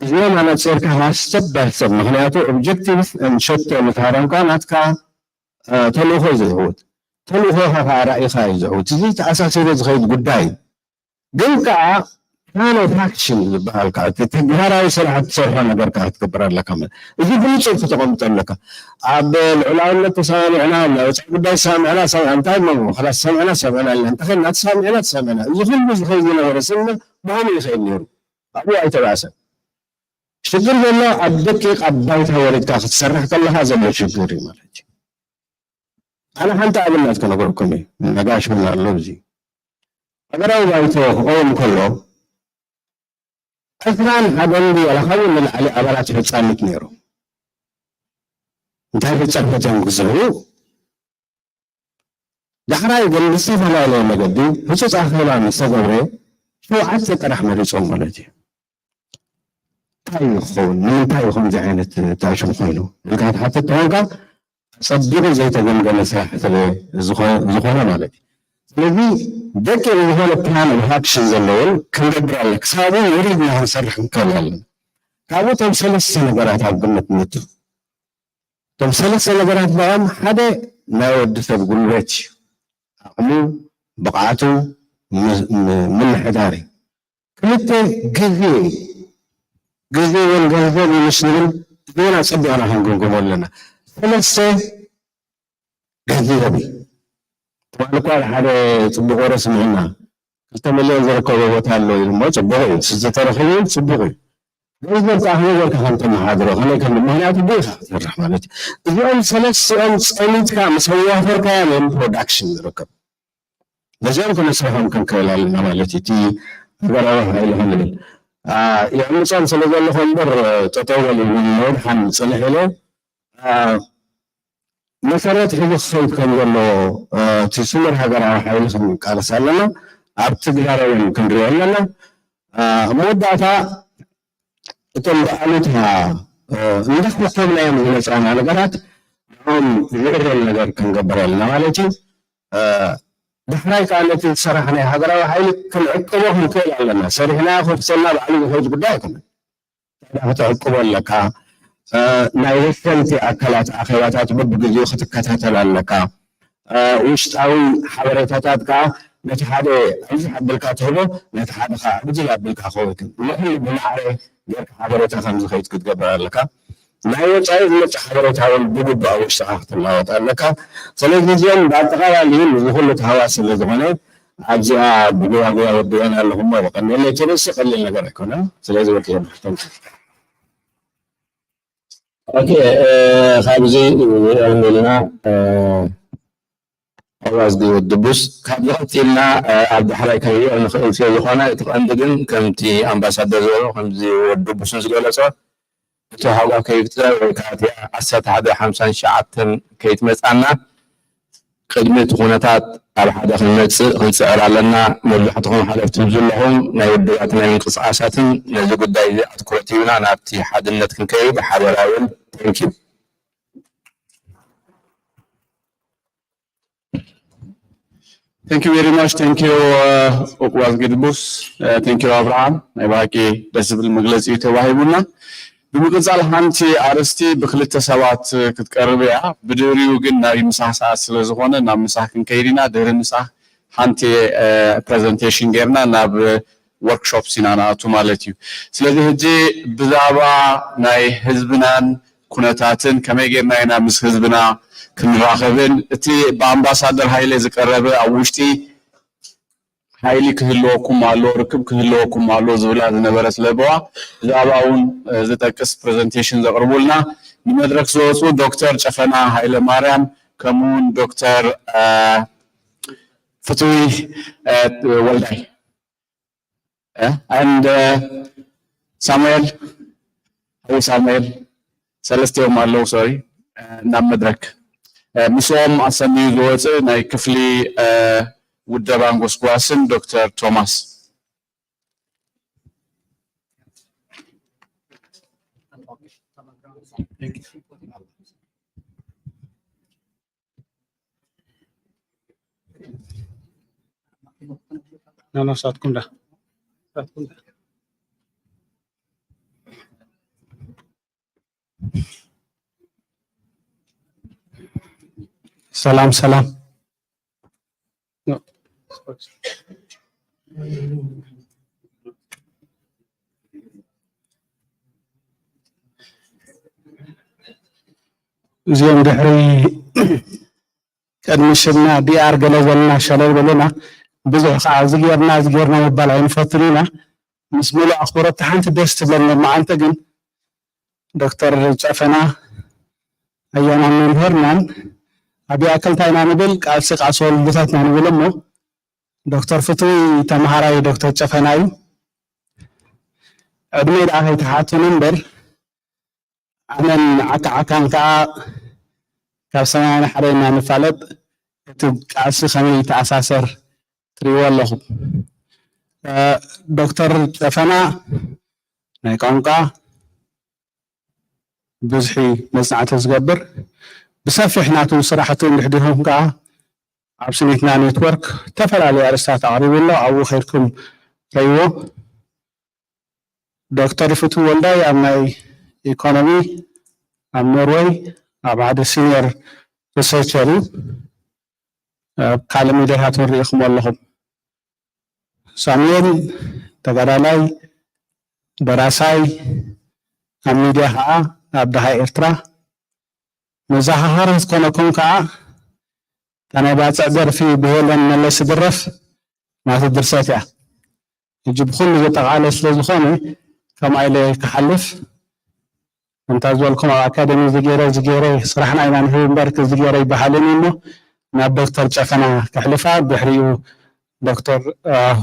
እዚኦም ኣነፂርካ step by step፣ ምክንያቱ ኦብጀክቲቭስ ሸቶ ምስ ሃረምካ ናትካ ተልእኾ እዩ ዝዕውት፣ ተልእኾኻ ከዓ ራእይኻ እዩ ዝዕውት። እዚ ተኣሳሲሩ ዝኸይድ ጉዳይ እዩ። ግን ከዓ plan of action ዝበሃል ከዓ እቲ ተግባራዊ ስራሕ ትሰርሖ ነገር ከዓ ክትገብር ኣለካ ማለት እዚ ብንፁር ክተቐምጦ ኣለካ። ኣብ ልዑላውነት ተሰማሚዕና፣ ናይ ወፃኢ ጉዳይ ተሰማሚዕና፣ እንታይ ሞ ላስ ሰምዕና ሰምዕና ኣለና እንተኸና ተሰማሚዕና ተሰማሚዕና እዚ ኩሉ ዝኸይድ ዝነበረ ስምምዕ ብኸምኡ ይኸይድ ነይሩ። ኣብኡ ኣይተባእሰን። ሽግር ዘሎ ኣብ ደቂቕ ኣብ ባይታ ወሪድካ ክትሰርሕ ከለካ ዘሎ ሽግር እዩ ማለት እዩ። ኣነ ሓንቲ ኣብነት ክነግረኩም እዩ። ነጋሽ እውን ኣሎ እዚ ሃገራዊ ባይቶ ክኸውን ከሎ ዕስራን ሓደን ድዩ ዋላ ካብኡ ንላዕሊ ኣባላት ፈጻሚት ነይሮም። እንታይ ፈጻሚት እዮም ክዝርቡ ዳሕራይ ግን ብዝተፈላለየ መገዲ ህፁፅ ኣኼባ ምስ ተገብረ ሸውዓተ ጥራሕ መሪፆም ማለት እዩ። እንታይ ይኸውን ንምንታይ ይኸውን እዚ ዓይነት ተኣሽሙ ኮይኑ ኢልካ ክትሓትት ተኾንካ ፀቢቑ ዘይተገምገመ ስራሕ ስለ ዝኾነ ማለት እዩ። ስለዚ ደቂቕ ዝኾነ plan of action ዘለዎን ክንገብር ኣለ ክሳብ ውሪድና ክንሰርሕ ክንከል ኣለና። ካብኡ እቶም ሰለስተ ነገራት ኣብ ግምት ንእቱ እቶም ሰለስተ ነገራት በኣም ሓደ ናይ ወዲ ሰብ ጉልበት እዩ። ዓቕሙ፣ ብቕዓቱ፣ ምምሕዳር እዩ። ክልተ ግዜ ግዜ እውን ገንዘብ እዩ ምስ ንብል እዚና ፀቢቕና ክንግምግሞ ኣለና። ሰለስተ ገንዘብ እዩ። ትማሊ እኳ ሓደ ፅቡቅ ወረ ስምዕና ክልተ ሚልዮን ዝርከቦ ቦታ ኣሎ ኢሉ እሞ ፅቡቅ እዩ። ዝተረኸበ እውን ፅቡቅ እዩ። ገንዘብ ከዓ ከመይ ጌርካ ከም ተመሓድሮ ከመይ ከም ምክንያቱ ብኢኻ ክትሰርሕ ማለት እዩ። እዚኦም ሰለስቲኦም ፀሚትካ ምስ ኣዋፈርካዮም እዮም ፕሮዳክሽን ዝርከብ። ነዚኦም ክነስርሖም ክንክእል ኣለና ማለት እዩ። እቲ ሃገራዊ ሓይሊ ክንብል ይዕምፆም ስለ ዘለኹ እምበር ጠጠው በሉ እውን ነውድሓን ፅንሕ ኢለ መሰረት ሒዙ ክኸይድ ከም ዘለዎ እቲ ስሙር ሃገራዊ ሓይሊ ክንቃለስ ኣለና። ኣብ ትግባረ እውን ክንሪኦ ኣለና። መወዳእታ እቶም ብኣሉታ እንዳኾኮብናዮም ዝመፃና ነገራት ንኦም ዝእረም ነገር ክንገብር ኣለና ማለት እዩ። ዳሕራይ ከዓ ነቲ ዝሰራሕናዮ ሃገራዊ ሓይሊ ክንዕቅቦ ክንክእል ኣለና። ሰሪሕናዮ ከፍሰልና ባዕሉ ዝኸይድ ጉዳይ ኣይኮነን። ክትዕቅቦ ኣለካ። ናይ ወሰንቲ ኣካላት ኣኼባታት በብግዜኡ ክትከታተል ኣለካ። ውሽጣዊ ሓበሬታታት ከዓ ነቲ ሓደ ኣብዝሕ ኣቢልካ ትህቦ ነቲ ሓደ ከዓ ዕድል ኣቢልካ ክኸውን ይክእል። ንኩሉ ብማዕረ ጌርካ ሓበሬታ ከምዝኸይድ ክትገብር ኣለካ። ናይ ወፃኢ ዝመፅእ ሓበሬታ እውን ብግቡእ ኣብ ውሽጥኻ ክትለዋወጥ ኣለካ። ስለዚ እዚኦም ብኣጠቓላሊ ንዚ ኩሉ ተሃዋሲ ስለ ዝኾነ ኣብዚኣ ብጉያጉያ ወዲአን ኣለኹ እሞ የቐንየለይ። እቲ ርእሲ ቀሊል ነገር ኣይኮነን። ስለዚ ወዲአ ብሕተምቲ ኦኬ ካብዚ ንእኦም ኢልና ኣዋዝጊ ድቡስ ካብዚ ቀፂልና ኣብ ዳሕራይ ክንሪኦ ንኽእል ስለ ዝኾነ እቲ ቀንዲ ግን ከምቲ ኣምባሳደር ዝበሎ ከምዚ ወዲ ድቡስን ዝገለፆ እቲ ሃዋከይ ክትዛረብ ወይ ከዓ እቲኣ ዓሰርተ ሓደ ሓምሳን ትሽዓተን ከይትመፃና ቅድሚ እቲ ኩነታት ኣብ ሓደ ክንመፅእ ክንፅዕር ኣለና። መብዛሕትኹም ሓለፍቲ ዘለኹም ናይ ውድባትን ናይ ምንቅስቃሳትን ነዚ ጉዳይ እዚ ኣትኩረት ሂብና ናብቲ ሓድነት ክንከይድ ሓበራውን። Thank you። Thank you very much. Thank you ኡቁባዝ ግድቡስ። Thank you ኣብርሃም። ናይ ብሓቂ ደስ ዝብል መግለፂ እዩ ተዋሂቡና። ብምቅፃል ሓንቲ ኣርእስቲ ብክልተ ሰባት ክትቀርብ እያ። ብድህሪኡ ግን ናይ ምሳሕ ሰዓት ስለ ዝኾነ ናብ ምሳሕ ክንከይድ ኢና። ድህሪ ምሳሕ ሓንቲ presentation ጌርና ናብ workshops ኢና ንኣቱ ማለት እዩ። ስለዚ ሕጂ ብዛዕባ ናይ ህዝብናን ኩነታትን ከመይ ጌርና ኢና ምስ ህዝብና ክንራኸብን እቲ ብኣምባሳደር ሃይለ ዝቀረበ ኣብ ውሽጢ ሓይሊ ክህልወኩም ኣሎ ርክብ ክህልወኩም ኣሎ ዝብላ ዝነበረ ስለበዋ ብዛዕባ እውን ዝጠቅስ presentation ዘቕርቡልና ንመድረክ ዝወፁ ዶክተር ጨፈና ሃይለ ማርያም ከምኡውን ዶክተር ፍትዊ ወልዳይ and ሳሙኤል ሳሙኤል፣ ሰለስቲኦም ኣለዉ። ሶሪ፣ ናብ መድረክ ምስኦም ኣሰንዩ ዝወፅእ ናይ ክፍሊ ውደባን ጎስጓስን ዶክተር ቶማስ። ናናሳትኩም ዳ ሰላም ሰላም። እዚኦም ድሕሪ ቅድሚ ሽምና ዲኣር ገለ ዘለና ሸለል በለና። ብዙሕ ከዓ እዚ ጌርና እዚ ጌርና ምባል ኣይንፈትን ኢና። ምስ ሙሉእ ኣኽብሮት ሓንቲ ደስ ትብለኒ መዓልቲ ግን ዶክተር ጨፈና ኣያና መምህርናን ኣብ ይኣክል እንታይ ኢና ንብል፣ ቃልሲ ቃልሲ ወለዶታትና ንብል እሞ፣ ዶክተር ፍትዊ ተምሃራይ ዶክተር ጨፈና እዩ። ዕድመ ደኣ ከይተሓቱን እምበር ኣነን ዓካ ዓካን ከዓ ካብ ሰማይ ንሓደ ኢና ንፋለጥ። እቲ ቃልሲ ከመይ ይተኣሳሰር ትሪእዎ ኣለኹም። ዶክተር ጨፈና ናይ ቋንቋ ብዝሒ መፅናዕቲ ዝገብር፣ ብሰፊሕ ናቱ ስራሕቱ እንድሕዲኹም ከዓ ኣብ ስኒትና ኔትወርክ ዝተፈላለዩ ኣርእስታት ኣቕሪቡ ኣሎ። ኣብኡ ከይድኩም ረይዎ። ዶክተር ፍትው ወልዳይ ኣብ ናይ ኢኮኖሚ ኣብ ኖርወይ ኣብ ሓደ ሲኒየር ሪሰርቸር እዩ። ኣብ ካልእ ሚድያታት እውን ርኢኹም ኣለኹም። ሳሙኤል ተጋዳላይ፣ ደራሳይ፣ ኣብ ሚድያ ከዓ ኣብ ደሃይ ኤርትራ መዘኻኸሪ ክትኮነኩም ከዓ እታ ናይ ባፅዕ ደርፊ ብሄለን መለስ ዝድረፍ ናቱ ድርሰት እያ። ሕጂ ብኩሉ ዘጠቓለ ስለ ዝኾነ ከምኣ ኢለ ክሓልፍ እንታ ዝበልኩም ኣብ ኣካደሚ ዝገይረ ዝገይረ ስራሕና ኢና ንህብ እምበር ዝገይረ ይበሃልን እዩ እሞ ናብ ዶክተር ጨፈና ክሕልፋ ድሕሪኡ ዶክተር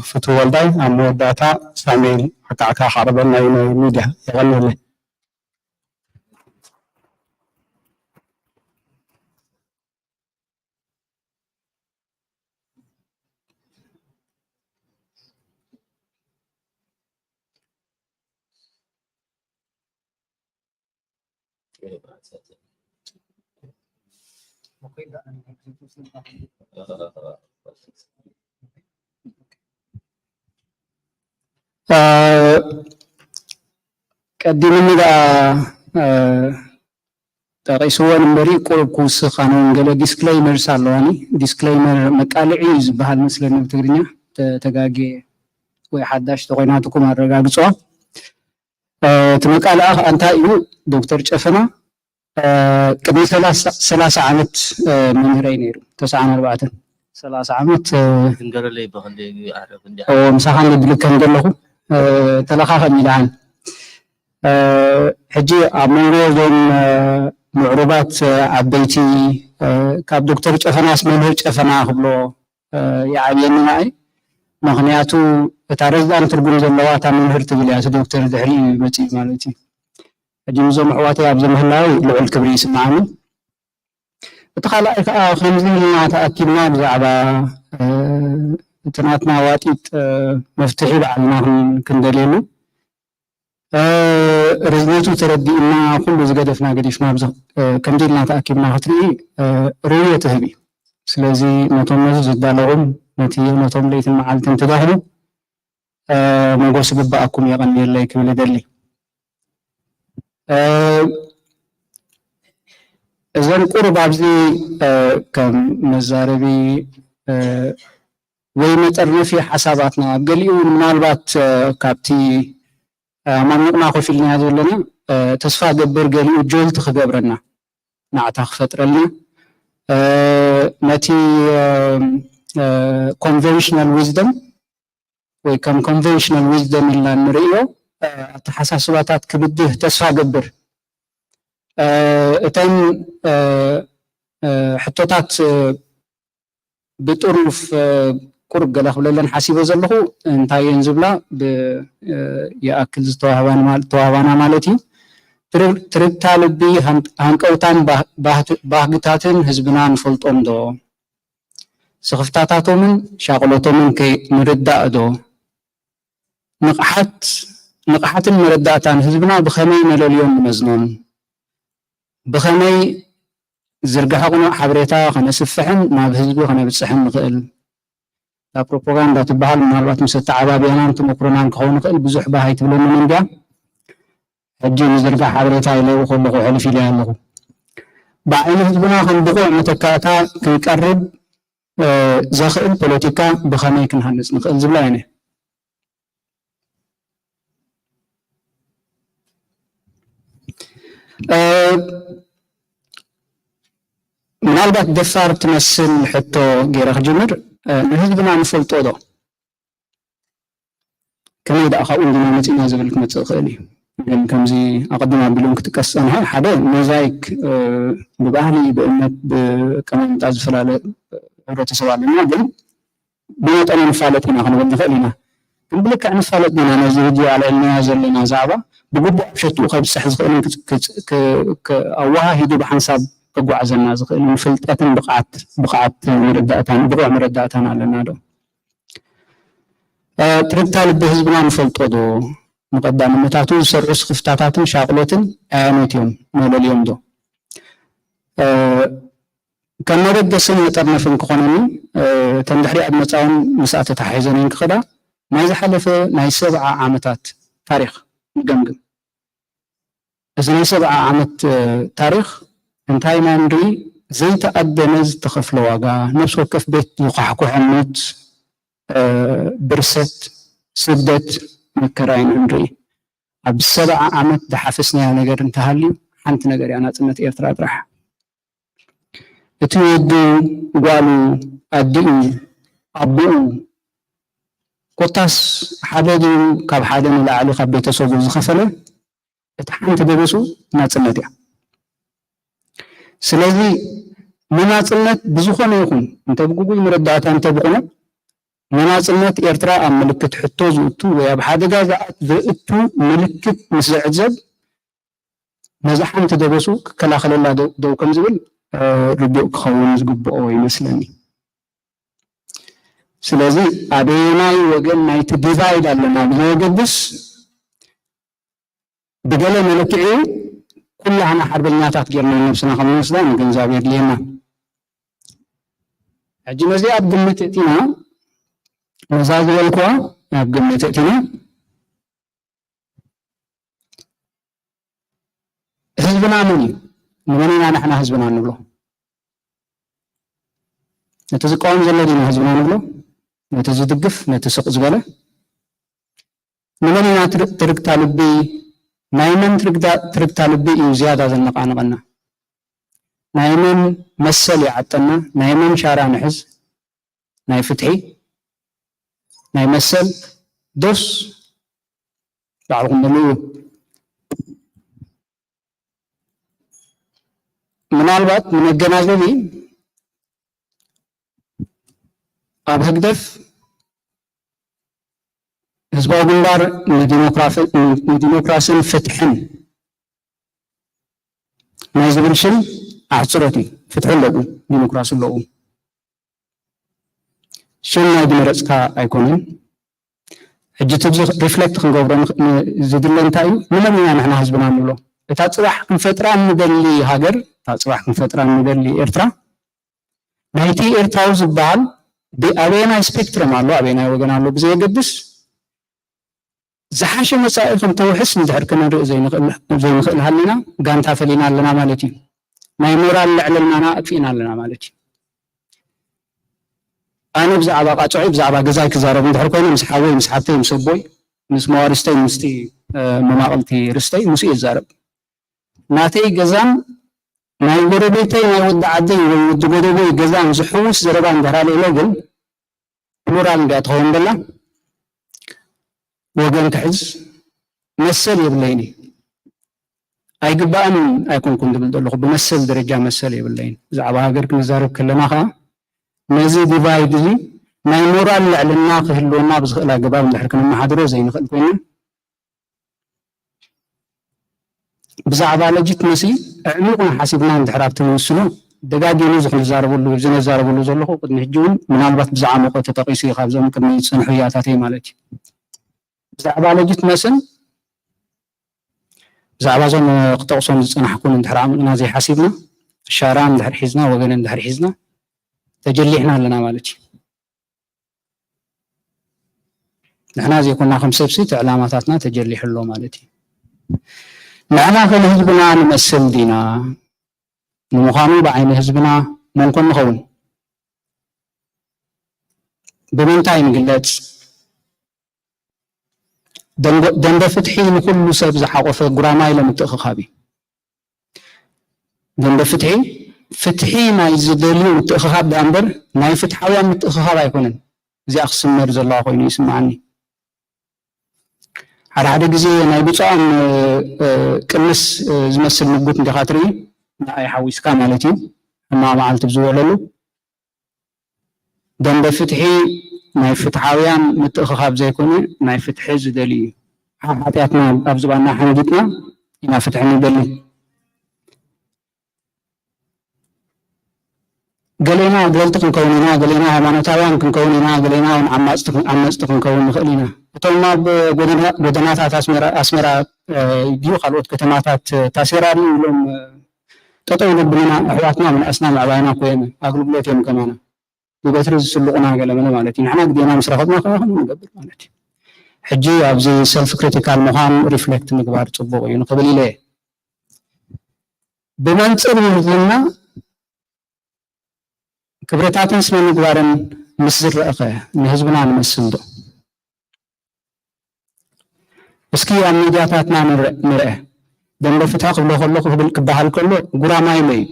ፍትው ወልዳይ ኣብ መወዳእታ ሳሙኤል ዓካዕካ ከቕርበልና እዩ ናይ ሚድያ። የቐንየለይ። ቀዲምኒ ደኣ ጠቒስወን እምበሪ ቁሩብ ክውስኽ ኣነ እውን ገለ ዲስክለይመርስ ኣለዋኒ። ዲስክለይመር መቃልዒ እዩ ዝበሃል መስለኒ ብትግርኛ፣ ተጋጌ ወይ ሓዳሽ ተኾይናትኩም ኣረጋግፅዋ። እቲ መቃልዓ ከዓ እንታይ እዩ? ዶክተር ጨፈና ቅድሚ ሰላሳ ዓመት መምህረይ ነይሩ። ተስዓን ኣርባዕተን ሰላሳ ዓመት ምሳኻ ንድልከም ዘለኹ ተለኻኸም ኢልዓን። ሕጂ ኣብ መንጎ እዞም ምዕሩባት ዓበይቲ ካብ ዶክተር ጨፈናስ መምህር ጨፈና ክብሎ ይዓብየኒ ንዓይ። ምኽንያቱ እታ ረዛን ትርጉም ዘለዋ እታ መምህር ትብል እያ፣ እቲ ዶክተር ድሕሪኡ እዩ መፂኡ ማለት እዩ። ሕጂ ምስዞም ኣሕዋተይ ኣብዚ ምህላወይ ልዑል ክብሪ ይስምዓኒ። እቲ ካልኣይ ከዓ ከምዚ ኢልና ተኣኪብና ብዛዕባ እቲ ናትና ዋጢጥ መፍትሒ ባዕልና ክንደልየሉ ርዝነቱ ተረዲእና ኩሉ ዝገደፍና ገዲፍና ከምዚ ኢልና ተኣኪብና ክትርኢ ርውየት ትህብ እዩ። ስለዚ ነቶም ነዚ ዝዳለኹም ነቲ ነቶም ለይትን መዓልትን ትደኽሙ ሞጎስ ይግበኣኩም የቐንየለይ ክብል እደሊ። እዘን ቁሩብ ኣብዚ ከም መዛረቢ ወይ መጠርነፊ ሓሳባትና ኣብ ገሊኡ ምናልባት ካብቲ ኣማሚቕና ኮፍ ኢልናያ ዘለና ተስፋ ገብር ገሊኡ ጆልት ክገብረና ናዕታ ክፈጥረልና ነቲ ኮንቨንሽናል ዊዝደም ወይ ከም ኮንቨንሽናል ዊዝደም ኢልና እንርእዮ ኣተሓሳስባታት ክብድህ ተስፋ ገብር። እተን ሕቶታት ብጥሩፍ ቁሩብ ገለ ክብለለን ሓሲበ ዘለኹ እንታይ እየን ዝብላ ይኣክል ዝተዋህባና ማለት እዩ። ትርግታ ልቢ፣ ሃንቀውታን ባህግታትን ህዝብና ንፈልጦም ዶ? ስኽፍታታቶምን ሻቕሎቶምን ከ ንርዳእ ዶ? ንቕሓት ንቕሓትን መረዳእታን ህዝብና ብኸመይ ነለልዮን ንመዝኖን? ብኸመይ ዝርግሐ ቅኑዕ ሓበሬታ ከነስፍሕን ናብ ህዝቢ ከነብጽሕን ንኽእል? እታ ፕሮፓጋንዳ ትበሃል ምናልባት ምስ ኣተዓባብያናን ተመክሮናን ክኸውን ይኽእል፣ ብዙሕ ባህ ኣይትብለንን እንድያ። ሕጂ ንዝርጋሕ ሓበሬታ ኢለ ከለኹ ሕልፍ ኢለ ኣለኹ። ብዓይኒ ህዝብና ከም ብቑዕ መተካእታ ክንቀርብ ዘኽእል ፖለቲካ ብኸመይ ክንሃንጽ ንኽእል ዝብላ እየን። ምናልባት ደፋር ትመስል ሕቶ ገይረ ክጅምር፣ ንህዝብና ንፈልጦ ዶ? ከመይ ደኣ ካብኡ እንዲና መጺእና ዝብል ክመጽእ ይኽእል እዩ። ግን ከምዚ ኣቐድም ኣቢሎም ክጥቀስ ዝጸንሐ፣ ሓደ ሞዛይክ ብባህሊ፣ ብእምነት፣ ብኣቀማምጣ ዝፈላለ ሕብረተሰብ ኣለና። ግን ብመጠኑ ንፋለጥ ኢና ክንብል ንኽእል ኢና። ግን ብልክዕ ንፋለጥ ዲና ነዚ ሕጂ ኣልዒልናዮ ዘለና ዛዕባ ብግቡእ ኣብ ሸትኡ ከብጽሕ ዝኽእልን ኣወሃሂዱ ብሓንሳብ ከጓዕዘና ዝኽእልን ፍልጠትን ብቕዓት ብቕዓት መረዳእታን ብቑዕ መረዳእታን ኣለና ዶ? ትርግታ ልቢ ህዝብና ንፈልጦ ዶ? ንቐዳምነታቱ ዝሰርዑ ስኽፍታታትን ሻቕሎትን ኣያኖት እዮም? መለልዮም ዶ? ከም መበገስን መጠርነፍን ክኾነኒ፣ እተን ድሕሪኣ ዝመጻውን ምስኣ ተተሓሒዘን እየን ክኸዳ፣ ናይ ዝሓለፈ ናይ ሰብዓ ዓመታት ታሪኽ ንገምግም። እዚ ናይ ሰብዓ ዓመት ታሪኽ እንታይ ኢና ንርኢ? ዘይተኣደነ ዝተኸፍለ ዋጋ፣ ነብሲ ወከፍ ቤት ዝኳሕኩሐ ሞት፣ ብርሰት፣ ስደት፣ መከራ ኢና ንርኢ። ኣብ ሰብዓ ዓመት ዝሓፈስናዮ ነገር እንተሃልዩ ሓንቲ ነገር እያ፣ ናጽነት ኤርትራ ጥራሕ። እቲ ወዱ፣ ጓሉ፣ ኣዲኡ፣ ኣቦኡ፣ ኮታስ ሓደ ድዩ ካብ ሓደ ንላዕሊ ካብ ቤተሰቡ ዝኸፈለ? እቲ ሓንቲ ደበሱ ናጽነት እያ። ስለዚ ንናጽነት ብዝኾነ ይኹን እንተ ብግጉይ መረዳእታ እንተ ብቑኑዕ ንናጽነት ኤርትራ ኣብ ምልክት ሕቶ ዝእቱ ወይ ኣብ ሓደጋ ዘእቱ ምልክት ምስ ዝዕዘብ ነዛ ሓንቲ ደበሱ ክከላኸለላ ደው ከም ዝብል ርዱእ ክኸውን ዝግብኦ ይመስለኒ። ስለዚ ኣበየናይ ወገን ናይቲ ዲቫይድ ኣለና ብዘየገድስ ብገለ መለክዒ ኩላህና ሓርበኛታት ጌርና ነብስና ከም ንወስዳ ምግንዛብ የድልየና። ሕጂ ነዚ ኣብ ግምት እቲና ነዛ ዝበልኩዋ ኣብ ግምት እቲና ህዝብና መን እዩ? ንመን ኢና ንሕና ህዝብና እንብሎ? ነቲ ዝቃወም ዘሎ ዲና ህዝብና ንብሎ? ነቲ ዝድግፍ፣ ነቲ ስቕ ዝበለ? ንመን ኢና ትርግታ ልቢ? ናይ መን ትርግታ ልቢ እዩ ዝያዳ ዘነቓንቐና? ናይ መን መሰል ይዓጠና? ናይ መን ሻራ ንሕዝ? ናይ ፍትሒ ናይ መሰል ዶስ ባዕልኹም መልእዎ። ምናልባት ንመገናዘቢ ኣብ ህግደፍ ህዝባዊ ግንባር ንዲሞክራስን ፍትሕን ናይ ዝብል ሽም ኣሕፅሮት እዩ። ፍትሒ ኣለዎ፣ ዲሞክራሲ ኣለዎ። ሽም ናይ ዝመረፅካ ኣይኮነን። ሕጂ ትብዚ ሪፍሌክት ክንገብሮ ዝድለ እንታይ እዩ? ንመን ኢና ንሕና ህዝብና ንብሎ? እታ ፅባሕ ክንፈጥራ እንደሊ ሃገር፣ እታ ፅባሕ ክንፈጥራ እንደሊ ኤርትራ፣ ናይቲ ኤርትራዊ ዝበሃል ኣበየናይ ስፔክትረም ኣሎ፣ ኣበየናይ ወገን ኣሎ ብዘየገድስ ዝሓሸ መጻኢ ከም ተውሕስ ንድሕር ክነርኢ ዘይንኽእል ሃሊና ጋንታ ፈሊና ኣለና ማለት እዩ። ናይ ሞራል ልዕልናና ኣጥፊእና ኣለና ማለት እዩ። ኣነ ብዛዕባ ቃጽዖይ ብዛዕባ ገዛይ ክዛረብ እንድሕር ኮይነ ምስ ሓወይ ምስ ሓብተይ ምስ ኣቦይ ምስ መዋርስተይ ምስቲ መማቕልቲ ርስተይ ምስኡ እየ ዝዛረብ። ናተይ ገዛን ናይ ጎረቤተይ ናይ ወዲ ዓደይ ወይ ወዲ ጎደቦይ ገዛን ዝሕውስ ዘረባ እንድሕር ኣልዒለ ግን ፕሉራል እንድያ ትኸውን ዘላ ወገን ክሕዝ መሰል የብለይን እዩ። ኣይግባእን ኣይኮንኩን ዝብል ዘለኹ ብመሰል ደረጃ መሰል የብለይን። ብዛዕባ ሃገር ክንዛረብ ከለና ከዓ ነዚ ዲቫይድ እዚ ናይ ሞራል ልዕልና ክህልወና ብዝኽእል ኣገባብ እንድሕር ክነመሓድሮ ዘይንኽእል ኮይና ብዛዕባ ሌጂትመሲ ኣዕሚቑና ሓሲብና እንድሕር ኣብቲ ንውስኖ፣ ደጋጊሙ እዚ ክንዛረበሉ፣ እዚ ነዛረበሉ ዘለኹ ቅድሚ ሕጂ እውን ምናልባት ብዝዓመቖ ተጠቒሱ እዩ ካብዞም ቅድሚ ዝጸንሑ ያታተይ ማለት እዩ። ብዛዕባ ሌጂትመስን ብዛዕባ እዞም ክጠቕሶም ዝጸናሕኩን እንድሕር ዓሚቕና ዘይሓሲብና፣ ሻራ እንድሕር ሒዝና፣ ወገን እንድሕር ሒዝና፣ ተጀሊሕና ኣለና ማለት እዩ። ንሕና ዘይኮና ከም ሰብሲ እቲ ዕላማታትና ተጀሊሑ ኣሎ ማለት እዩ። ንሕና ከ ንህዝብና ንመስል ዲና? ንምዃኑ ብዓይኒ ህዝብና መን ኮን ንኸውን? ብምንታይ ንግለጽ? ደንጎ-፣ ደንበ ፍትሒ ንኹሉ ሰብ ዝሓቖፈ ጉራማይለ ምትእኽኻብ እዩ። ደንበ ፍትሒ፣ ፍትሒ ናይ ዝደልዩ ምትእኽኻብ ደኣ እምበር ናይ ፍትሓውያን ምትእኽኻብ ኣይኮነን። እዚኣ ክስመር ዘለዋ ኮይኑ ይስምዓኒ። ሓደ ሓደ ግዜ ናይ ብፁዓን፣ እ፣ እ፣ ቅንስ፣ እ፣ ዝመስል ምጉት እንዲኻ ትርኢ፣ ንዓይ ሓዊስካ ማለት እዩ። ሕማቕ መዓልቲ ብዝውዕለሉ ደንበ ፍትሒ ናይ ፍትሓውያን ምትእኽኻብ ዘይኮነ ናይ ፍትሒ ዝደሊ እዩ። ሓ-፣ ሓጢኣትና ኣብ ዝባና ሓንጊጥና ኢና ፍትሒ ንደሊ። ገሌና ገለልቲ ክንከውን ኢና፣ ገሌና ሃይማኖታውያን ክንከውን ኢና፣ ገሌና እውን ዓማጽቲ ክን-፣ ዓመጽቲ ክንከውን ንኽእል ኢና። እቶም ኣብ ጎደና-፣ ጎደናታት ኣስመራ፣ ኣስመራ፣ እ፣ ድዩ ካልኦት ከተማታት፣ እ፣ ታሴራ ድዩ ኢሎም፣ እ፣ ጠጠው ዘብሉና ኣሕዋትና ምንኣስና ምዕባይና እኮ እዮም ኣገልግሎት እዮም ከማና። ብበትሪ ዝስልቑና ገለመለ ማለት እዩ። ንሕና ግዜና ምስ ረኸብና ከማኹም ንገብር ማለት እዩ። ሕጂ ኣብዚ ሰልፍ ክሪቲካል ምዃን ሪፍሌክት ምግባር ጽቡቕ እዩ ንኽብል ኢለ እየ። ብመንጽር ውርዝና ክብርታትን ስነ ምግባርን ምስ ዝረኣኸ ንህዝብና ንመስል ዶ? እስኪ ኣብ ሚድያታትና ንረ-፣ ንርአ። ደንበ ፍትሒ ክብሎ ከሎ ክብል ክበሃል ከሎ ጉራማይለ እዩ።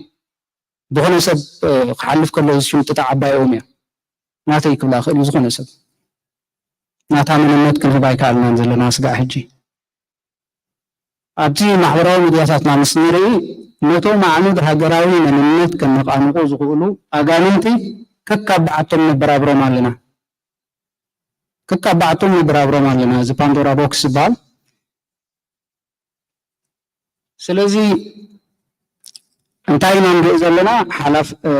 ዝኾነ ሰብ፣ እ፣ ክሓልፍ ከሎ ዝሽምጥጣ ዓባይ ኦም እያ። ናተይ ክብላ ክእል እዩ ዝኾነ ሰብ። ናታ መንነት ክንህብ ኣይከኣልናን ዘለና ስጋዕ ሕጂ። ኣብቲ ማሕበራዊ ሚድያታትና ምስ ንርኢ፣ ነቶም ኣዕኑድ ሃገራዊ መንነት ከነቓንቑ ዝኽእሉ ኣጋንንቲ ከካብ በዓቶም ነበራብሮም ኣለና። ከካብ በዓቶም ነበራብሮም ኣለና። እዚ ፓንዶራ ቦክስ ዝበሃል። ስለዚ እንታይ ኢና ንርኢ ዘለና? ሓላፍ-፣ እ፣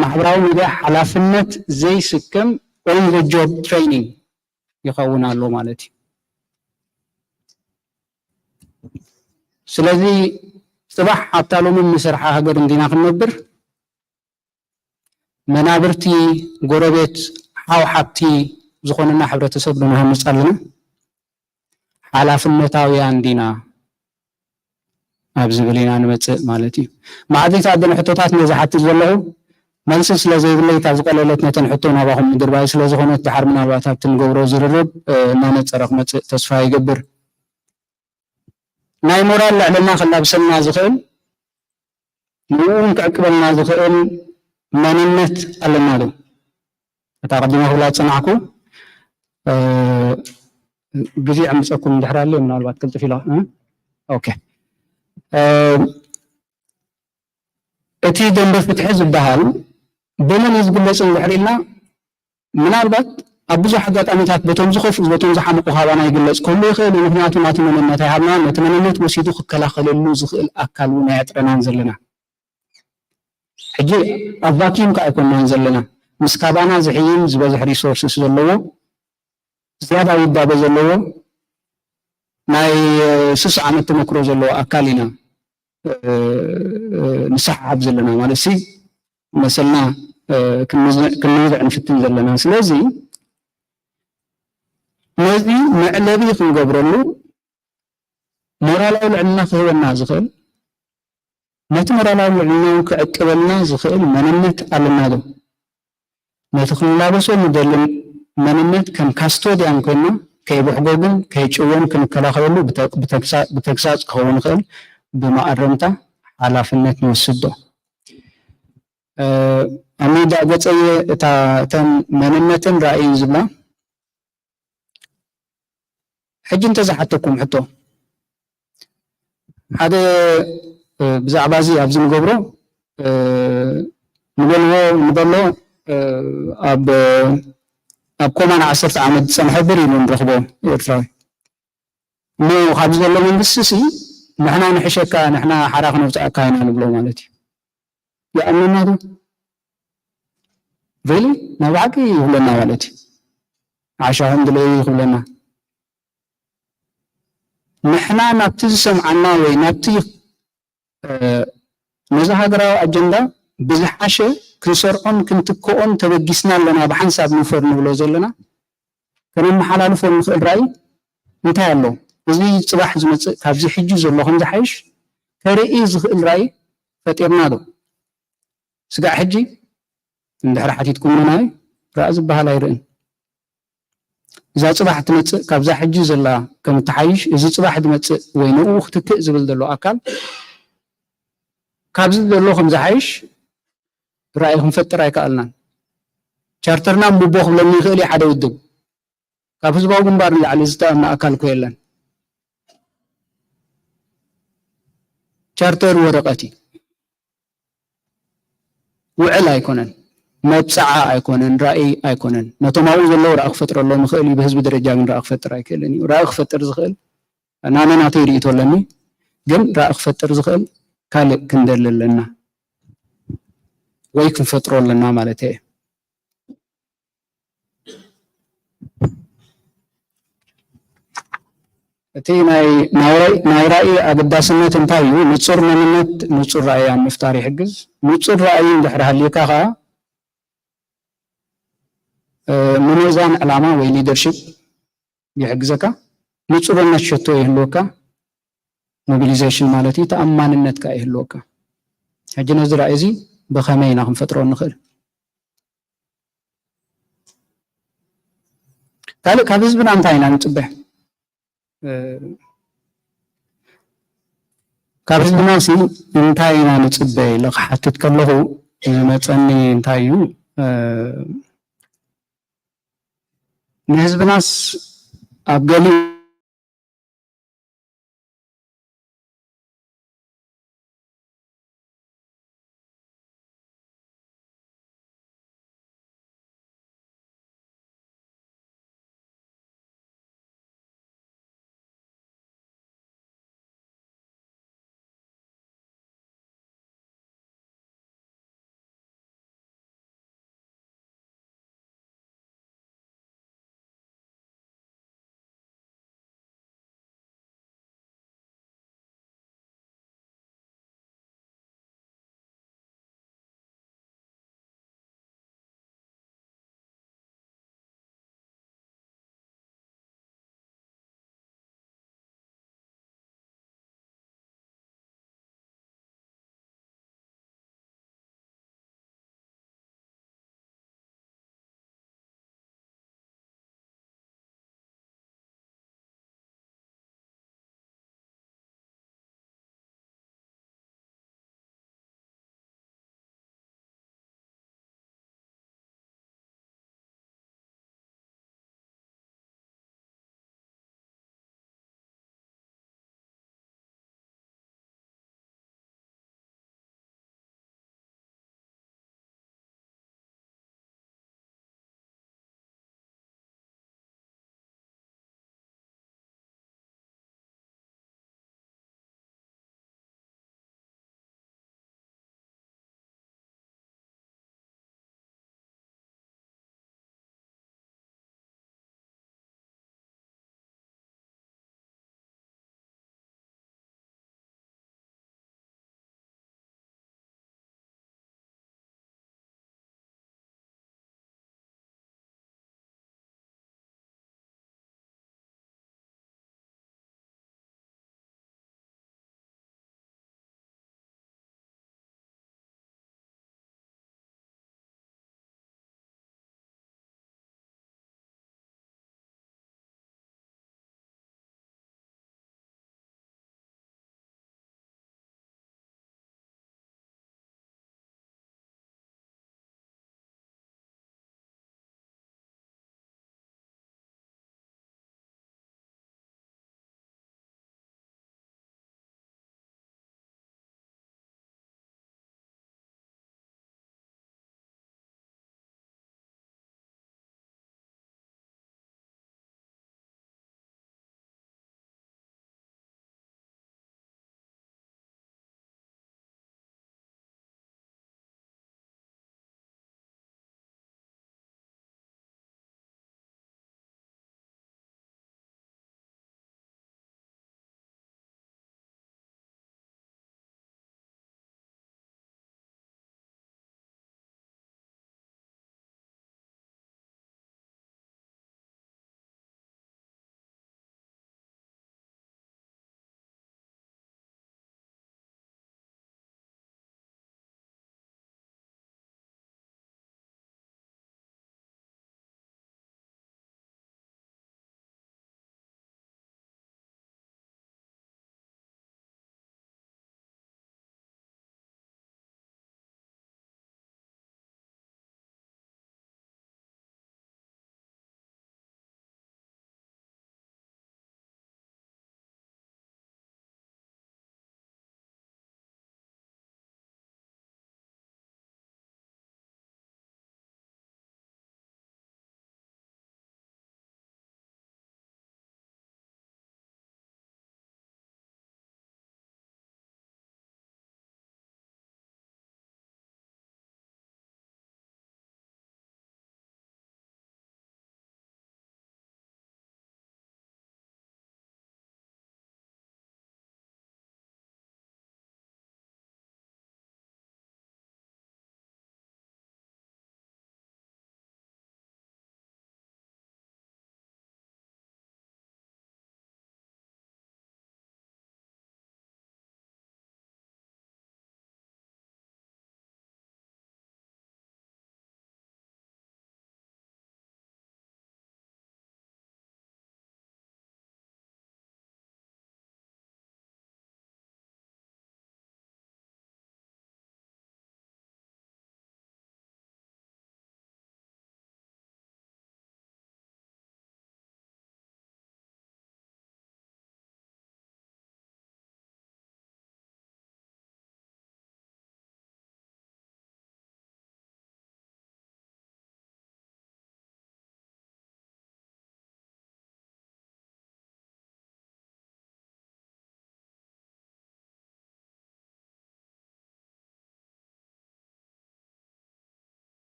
ማሕበራዊ ሚድያ ሓላፍነት ዘይስከም ኦን ዘ ጆብ ትሬኒንግ ይኸውን ኣሎ ማለት እዩ። ስለዚ ጽባሕ ኣብታ ሎሚ እንሰርሓ ሃገር እንዲና ክንነብር፣ መናብርቲ፣ ጎረቤት፣ ሓው ሓብቲ ዝኾነና ሕብረተሰብ ዶ ንሃንጽ ኣለና? ሓላፍነታውያን ዲና ኣብ ዝብል ኢና ንመጽእ ማለት እዩ። መዓልቲ ኣደ ንሕቶታት ነዚ ሓትት ዘለኹ፣ መልሲ ስለ ዘይብለይ እታ ዝቐለለት ነተን ሕቶ ናባኹም ምድርባይ ስለ ዝኾነት፣ ድሓር ምናልባት ኣብቲ ንገብሮ ዝርርብ፣ እ፣ እናነጸረ ክመጽእ ተስፋ ይገብር። ናይ ሞራል ልዕልና ከላብሰና ዝኽእል፣ ንእኡ እውን ክዕቅበልና ዝኽእል መንነት ኣለና ዶ? እታ ቀዲመ ክብላ ዝጸናሕኩ፣ እ፣ ግዜ ዕምጸኩም እንድሕር ኣልዩ ምናልባት ቅልጥፍ ኢለ፣ እ? ኦኬ። እ፣ እቲ ደንበ ፍትሒ ዝበሃል ብመን እዩ ዝግለጽ እንድሕር ኢልና፣ ምናልባት ኣብ ብዙሕ ኣጋጣሚታት በቶም ዝኸፍኡ፣ በቶም ዝሓመቑ ካባና ይግለጽ ክህሉ ይኽእል እዩ። ምኽንያቱ ናቱ መንነት ኣይሃብናን፣ ነቲ መንነት ወሲዱ ክከላኸለሉ ዝኽእል ኣካል እውን ኣየጥረናን ዘለና። ሕጂ ኣብ ቫክዩም ከኣ ኣይኮንናን ዘለና። ምስ ካባና ዝሕይል ዝበዝሕ ሪሶርስስ ዘለዎ፣ ዝያዳ ውዳበ ዘለዎ፣ ናይ ስስ ዓመት ተመክሮ ዘለዎ ኣካል ኢና፣ እ፣ እ፣ ንሰሓሓብ ዘለና ማለት ሲ መሰልና፣ እ፣ ክንምዝ-፣ ክንምንዝዕ ንፍትን ዘለና። ስለዚ ነዚ መዕለቢ ክንገብረሉ ሞራላዊ ልዕልና ክህበና ዝኽእል፣ ነቲ ሞራላዊ ልዕልና እውን ክዕቅበልና ዝኽእል መንነት ኣለና ዶ? ነቲ ክንላበሶ ንደሊ መንነት ከም ካስቶድያን ኮይና ከይብሕጎግን ከይጭወን ክንከላኸለሉ ብተ-፣ ብተግሳ-፣ ብተግሳጽ ክኸውን ይኽእል ብመኣረምታ ሓላፍነት ንወስድ ዶ? እ፣ ኣብ መወዳእ ገጸየ እታ፣ እተን መንነትን ራእይን ዝብላ ሕጂ እንተዝሓተኩም ሕቶ፣ ሓደ፣ እ፣ ብዛዕባ እዚ ኣብዚ ንገብሮ፣ እ፣ ንበልዎ፣ ንበሎ፣ እ፣ ኣብ፣ ኣብ ኮማን ዓሰርተ ዓመት ዝጸንሐ ብር ኢሉ ንረኽቦ ኤርትራዊ። እሞ ካብዚ ዘሎ መንግስቲ ሲ ንሕና ንሕሸካ፣ ንሕና ሓራ ክነውፅኣካ ኢና ንብሎ ማለት እዩ። ይኣምነና ዶ? ሪሊ ናይ ብሓቂ ይብለና ማለት እዩ። ዓሻ ከም ድለዩ ክብለና። ንሕና ናብቲ ዝሰምዓና ወይ ናብቲ ነዚ ሃገራዊ ኣጀንዳ ብዝሓሸ ክንሰርዖን ክንትክኦን ተበጊስና ኣለና። ብሓንሳብ ንፈር ንብሎ ዘለና ከነመሓላልፎ ንኽእል ራእይ እንታይ ኣሎ? እዚ ፅባሕ ዝመፅእ ካብዚ ሕጂ ዘሎ ከም ዝሓይሽ ከርኢ ዝኽእል ራእይ ፈጢርና ዶ? ስጋዕ ሕጂ እንድሕር ሓቲትኩም ናይ ራእ ዝበሃል ኣይርእን። እዛ ፅባሕ ትመፅእ ካብዛ ሕጂ ዘላ ከም እትሓይሽ፣ እዚ ፅባሕ ዝመፅእ ወይ ንኡ ክትክእ ዝብል ዘሎ ኣካል ካብዚ ዘሎ ከም ዝሓይሽ ራእይ ክንፈጥር ኣይከኣልናን። ቻርተርና እምቦ ክብለኒ ይኽእል እዩ ሓደ ውድብ። ካብ ህዝባዊ ግንባር ንላዕሊ ዝተኣምነ ኣካል እኮ የለን። ቻርተር ወረቐት እዩ። ውዕል ኣይኮነን፣ መብፅዓ ኣይኮነን፣ ራእይ ኣይኮነን። ነቶም ኣብኡ ዘለዉ ራእይ ክፈጥረሎም ይኽእል እዩ፣ ብህዝቢ ደረጃ ግን ራእይ ክፈጥር ኣይክእልን እዩ። ራእይ ክፈጥር ዝኽእል፣ ኣነ ናተይ ርእይቶ ኣለኒ፣ ግን ራእይ ክፈጥር ዝኽእል ካልእ ክንደሊ ኣለና ወይ ክንፈጥሮ ኣለና ማለት እየ። እቲ ናይ ናይ ራእይ ናይ ራእይ ኣገዳስነት እንታይ እዩ? ንጹር መንነት፣ ንጹር ራእይ ኣብ ምፍጣር ይሕግዝ። ንጹር ራእይ እንድሕር ሃልዩካ ከኣ ምምእዛን ዕላማ ወይ ሊደርሺፕ ይሕግዘካ። ንጹርነት ሸቶ ይህልወካ፣ ሞቢሊዜሽን ማለት እዩ፣ ተኣማንነት ከኣ ይህልወካ። ሕጂ ነዚ ራእይ እዚ ብኸመይ ኢና ክንፈጥሮ ንኽእል? ካልእ ካብ ህዝብና እንታይ ኢና ንጽበ? ካብ ህዝብና ሲ እንታይ ኢና ንጽበ ኢለ ክሓትት ከለኹ ዝመጸኒ እንታይ እዩ? ንህዝብናስ ኣብ ገሊኡ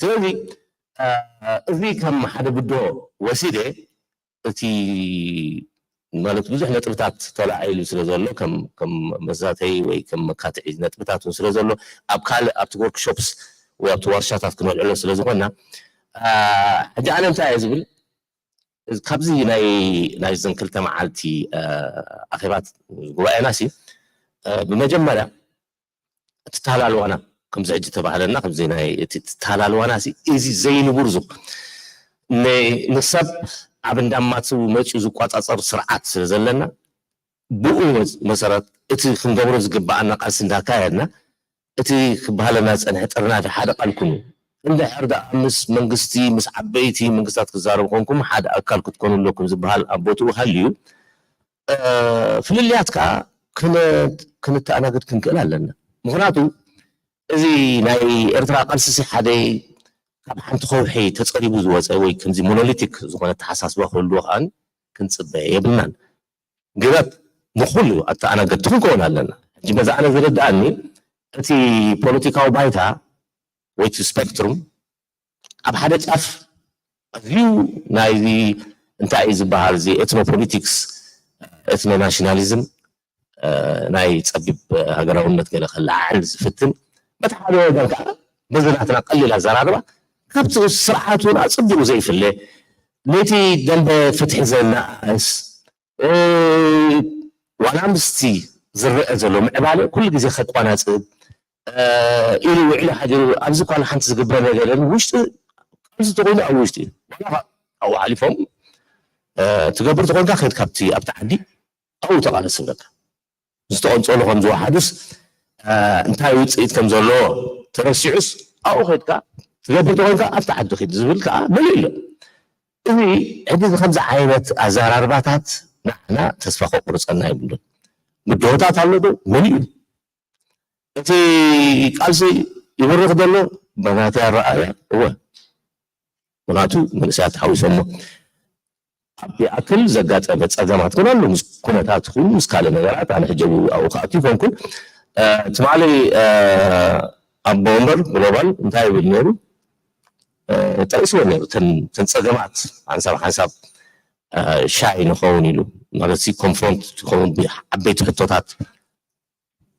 ስለዚ እዚ ከም ሓደ ብድሆ ወሲደ፣ እቲ ማለት ብዙሕ ነጥብታት ተላዒሉ ስለ ዘሎ ከም ከም መዛተይ ወይ ከም መካትዒ ነጥብታት እውን ስለ ዘሎ ኣብ ካልእ ኣብቲ ወርክሾፕስ ወይ ኣብቲ ዋርሻታት ክነልዕሎ ስለ ዝኾንና ሕጂ ኣነ እንታይ እየ ዝብል ካብዚ ናይ ናይዘን ክልተ መዓልቲ ኣኼባት ጉባኤና ሲ ብመጀመርያ እቲ ተሃላልዋና ከምዚ ሕጂ ተባህለና ከምዚ ናይ እቲ ተሃላልዋና እዚ ዘይንቡር ዙ ንሰብ ኣብ እንዳማቱ መፅኡ ዝቋፃፀር ስርዓት ስለ ዘለና ብኡ መሰረት እቲ ክንገብሮ ዝግበኣና ቃልሲ እንዳካየድና እቲ ክበሃለና ዝፀንሐ ጥርናፊ ሓደ ቃል ኩኑ እንድሕር ደኣ ምስ መንግስቲ ምስ ዓበይቲ መንግስታት ክዛረቡ ኮንኩም ሓደ ኣካል ክትኮኑ ኣለኩም ዝበሃል ኣብ ቦትኡ ሃልዩ ፍልልያት ከዓ ክንተኣናግድ ክንክእል ኣለና። ምክንያቱ እዚ ናይ ኤርትራ ቃልሲሲ ሓደ ካብ ሓንቲ ከውሒ ተፀሪቡ ዝወፀ ወይ ከምዚ ሞኖሊቲክ ዝኾነ ተሓሳስባ ክህልዎ ከዓ ክንፅበ የብልናን። ግደፍ ንኩሉ ኣተኣናገድቲ ክንከውን ኣለና። ሕጂ በዛ ኣነ ዝርድኣኒ እቲ ፖለቲካዊ ባይታ ወይ እቲ ስፔክትሩም ኣብ ሓደ ጫፍ ኣዝዩ ናይዚ እንታይ እዩ ዝበሃል እዚ ኤትኖ ፖሊቲክስ ኤትኖ ናሽናሊዝም ናይ ፀቢብ ሃገራውነት ገለ ከለዓዕል ዝፍትን በቲ ሓደ ወገን ከዓ በዚ ናትና ቀሊል ኣዘራርባ ካብቲ ስርዓት እውን ኣፅቢቑ ዘይፍለ ነቲ ደንበ ፍትሒ ዘናእስ ዋላ ምስቲ ዝረአ ዘሎ ምዕባለ ኩሉ ግዜ ከቋናፅብ ኢሉ ውዒሉ ሓዲሩ ኣብዚ ኳላ ሓንቲ ዝግበር ነገር የለን። ውሽጢ ቃልሲ ተኮይኑ ኣብ ውሽጢ እዩ። ዋላ ኣብኡ ሓሊፎም ትገብር ተኮንካ ከይድ ካብቲ ኣብቲ ዓዲ ኣብኡ ተቃለስ ዝብለካ ዝተቐንፀሉ ከም ዝወሓዱስ እንታይ ውፅኢት ከም ዘለዎ ተረሲዑስ ኣብኡ ከይድካ ትገብር ተኮንካ ኣብቲ ዓዲ ኪድ ዝብል ከዓ መሊኡ ኣሎ። እዚ ሕጂ ከምዚ ዓይነት ኣዘራርባታት ንዓና ተስፋ ከቁርፀና ይብሉን ብድሆታት ኣሎ ዶ መሊኡ እቲ ቃልሲ ይበርኽ ዘሎ በናተይ ኣረኣያ እወ ምክንያቱ መንእሰያት ተሓዊሶሞ ኣብ ይኣክል ዘጋጠመ ፀገማት ግን ኣሎ ምስ ኩነታት ይኹን ምስ ካልእ ነገራት ኣነ ሕጂ ኣብኡ ክኣቱ ይኮንኩን ትማሊ ኣቦ ወንበር ግሎባል እንታይ ይብል ነይሩ ጠቂስዎ ነይሩ እተን ፀገማት ሓንሳብ ሓንሳብ ሻይ ንኸውን ኢሉ ማለት ኮንፍሮንት ትኸውን ዓበይቲ ሕቶታት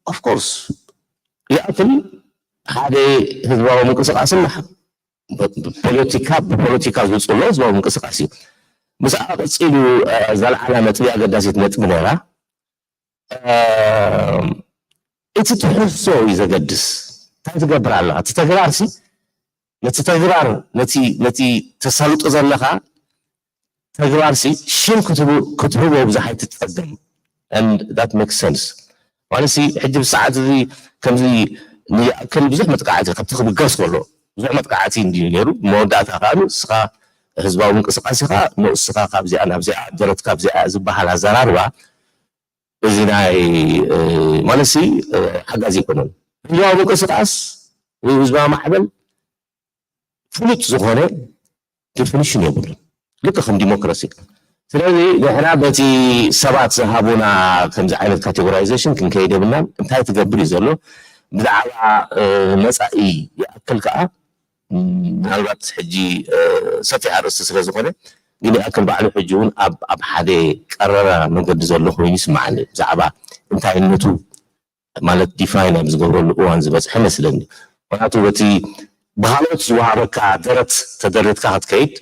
ኦፍኮርስ ይኣክል ሓደ ህዝባዊ ምንቅስቃስ እና ፖለቲካ ብፖለቲካ ዝውፅሎ ህዝባዊ ምንቅስቃስ እዩ። ምስኣ ቀፂሉ ዘልዓላ ነጥቢ ኣገዳሲት ነጥቢ ነራ እቲ ትሕዝቶ እዩ ዘገድስ። እንታይ ትገብር ኣለካ? እቲ ተግባርሲ ነቲ ተግባር ነቲ ነቲ ተሳልጦ ዘለካ ተግባርሲ ሽም ክትህቦ ብዙሕ ኣይትፀገም። And that makes sense። ማለት ሕጂ ብሰዓት እዚ ከምዚ ንኣክል ብዙሕ መጥቃዕቲ ካብቲ ክብገስ ከሎ ብዙሕ መጥቃዕቲ እንድዩ ነይሩ። መወዳእታ ከዓ ንስኻ ህዝባዊ ምንቅስቃሴ ከዓ ንእስኻ ካብዚኣ ናብዚኣ ደረትካ ኣብዚኣ ዝበሃል ኣዘራርባ እዚ ናይ ማለት ሓጋዚ ኣይኮነን። ህዝባዊ ምንቅስቃስ ወይ ህዝባዊ ማዕበል ፍሉጥ ዝኾነ ዴፊኒሽን የብሉን። ልክ ከም ዲሞክራሲ። ስለዚ ንሕና በቲ ሰባት ዝሃቡና ከምዚ ዓይነት ካቴጎራይዜሽን ክንከይድ የብልናን። እንታይ ትገብር እዩ ዘሎ ብዛዕባ መፃኢ ይኣክል ከዓ ምናልባት ሕጂ ሰፊሕ ኣርእስቲ ስለ ዝኾነ ግን ይኣክል ባዕሉ ሕጂ እውን ኣብ ሓደ ቀረራ መገዲ ዘሎ ኮይኑ ይስማዓኒ ብዛዕባ እንታይነቱ ማለት ዲፋይን ኣብ ዝገብረሉ እዋን ዝበፅሐ መስለኒ። ምክንያቱ በቲ ብካልኦት ዝወሃበካ ደረት ተደሪትካ ክትከይድ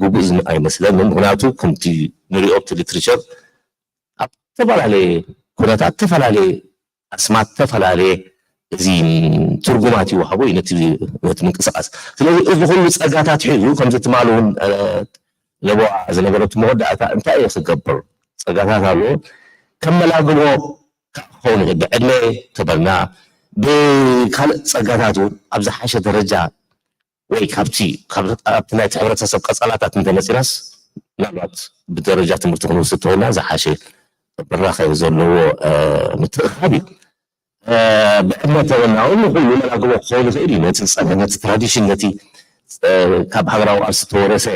ግቡእ ኣይመስለኒ። ምክንያቱ ከምቲ ንሪኦ ኣብቲ ሊትሬቸር ኣብ ዝተፈላለየ ኩነታት ዝተፈላለየ ኣስማት ዝተፈላለየ እዚ ትርጉማት ይወሃቦ እዩ ነቲ ምንቅስቃስ። ስለዚ እዚ ኩሉ ፀጋታት ሒዙ ከምዚ ትማሊ እውን ለቦዋ ዝነበረቱ መወዳእታ እንታይ እዩ ክገብር ፀጋታት ኣለዎ ከመላግቦ ክኸውን ይኽእል ብዕድመ ተበልና ብካልእ ፀጋታት እውን ኣብ ዝሓሸ ደረጃ ወይ ካብቲ ካብቲ ናይቲ ሕብረተሰብ ቀፀላታት እንተመፂናስ ምናልባት ብደረጃ ትምህርቲ ክንወስድ ተኾና ዝሓሸ ብራኸ ዘለዎ ምትእኻብ እዩ። ብዕድመ ተበልና እውን ንኩሉ መላግቦ ክኸውን ይኽእል እዩ ነቲ ፀገ ነቲ ትራዲሽን ነቲ ካብ ሃገራዊ ቃልሲ ተወረሰ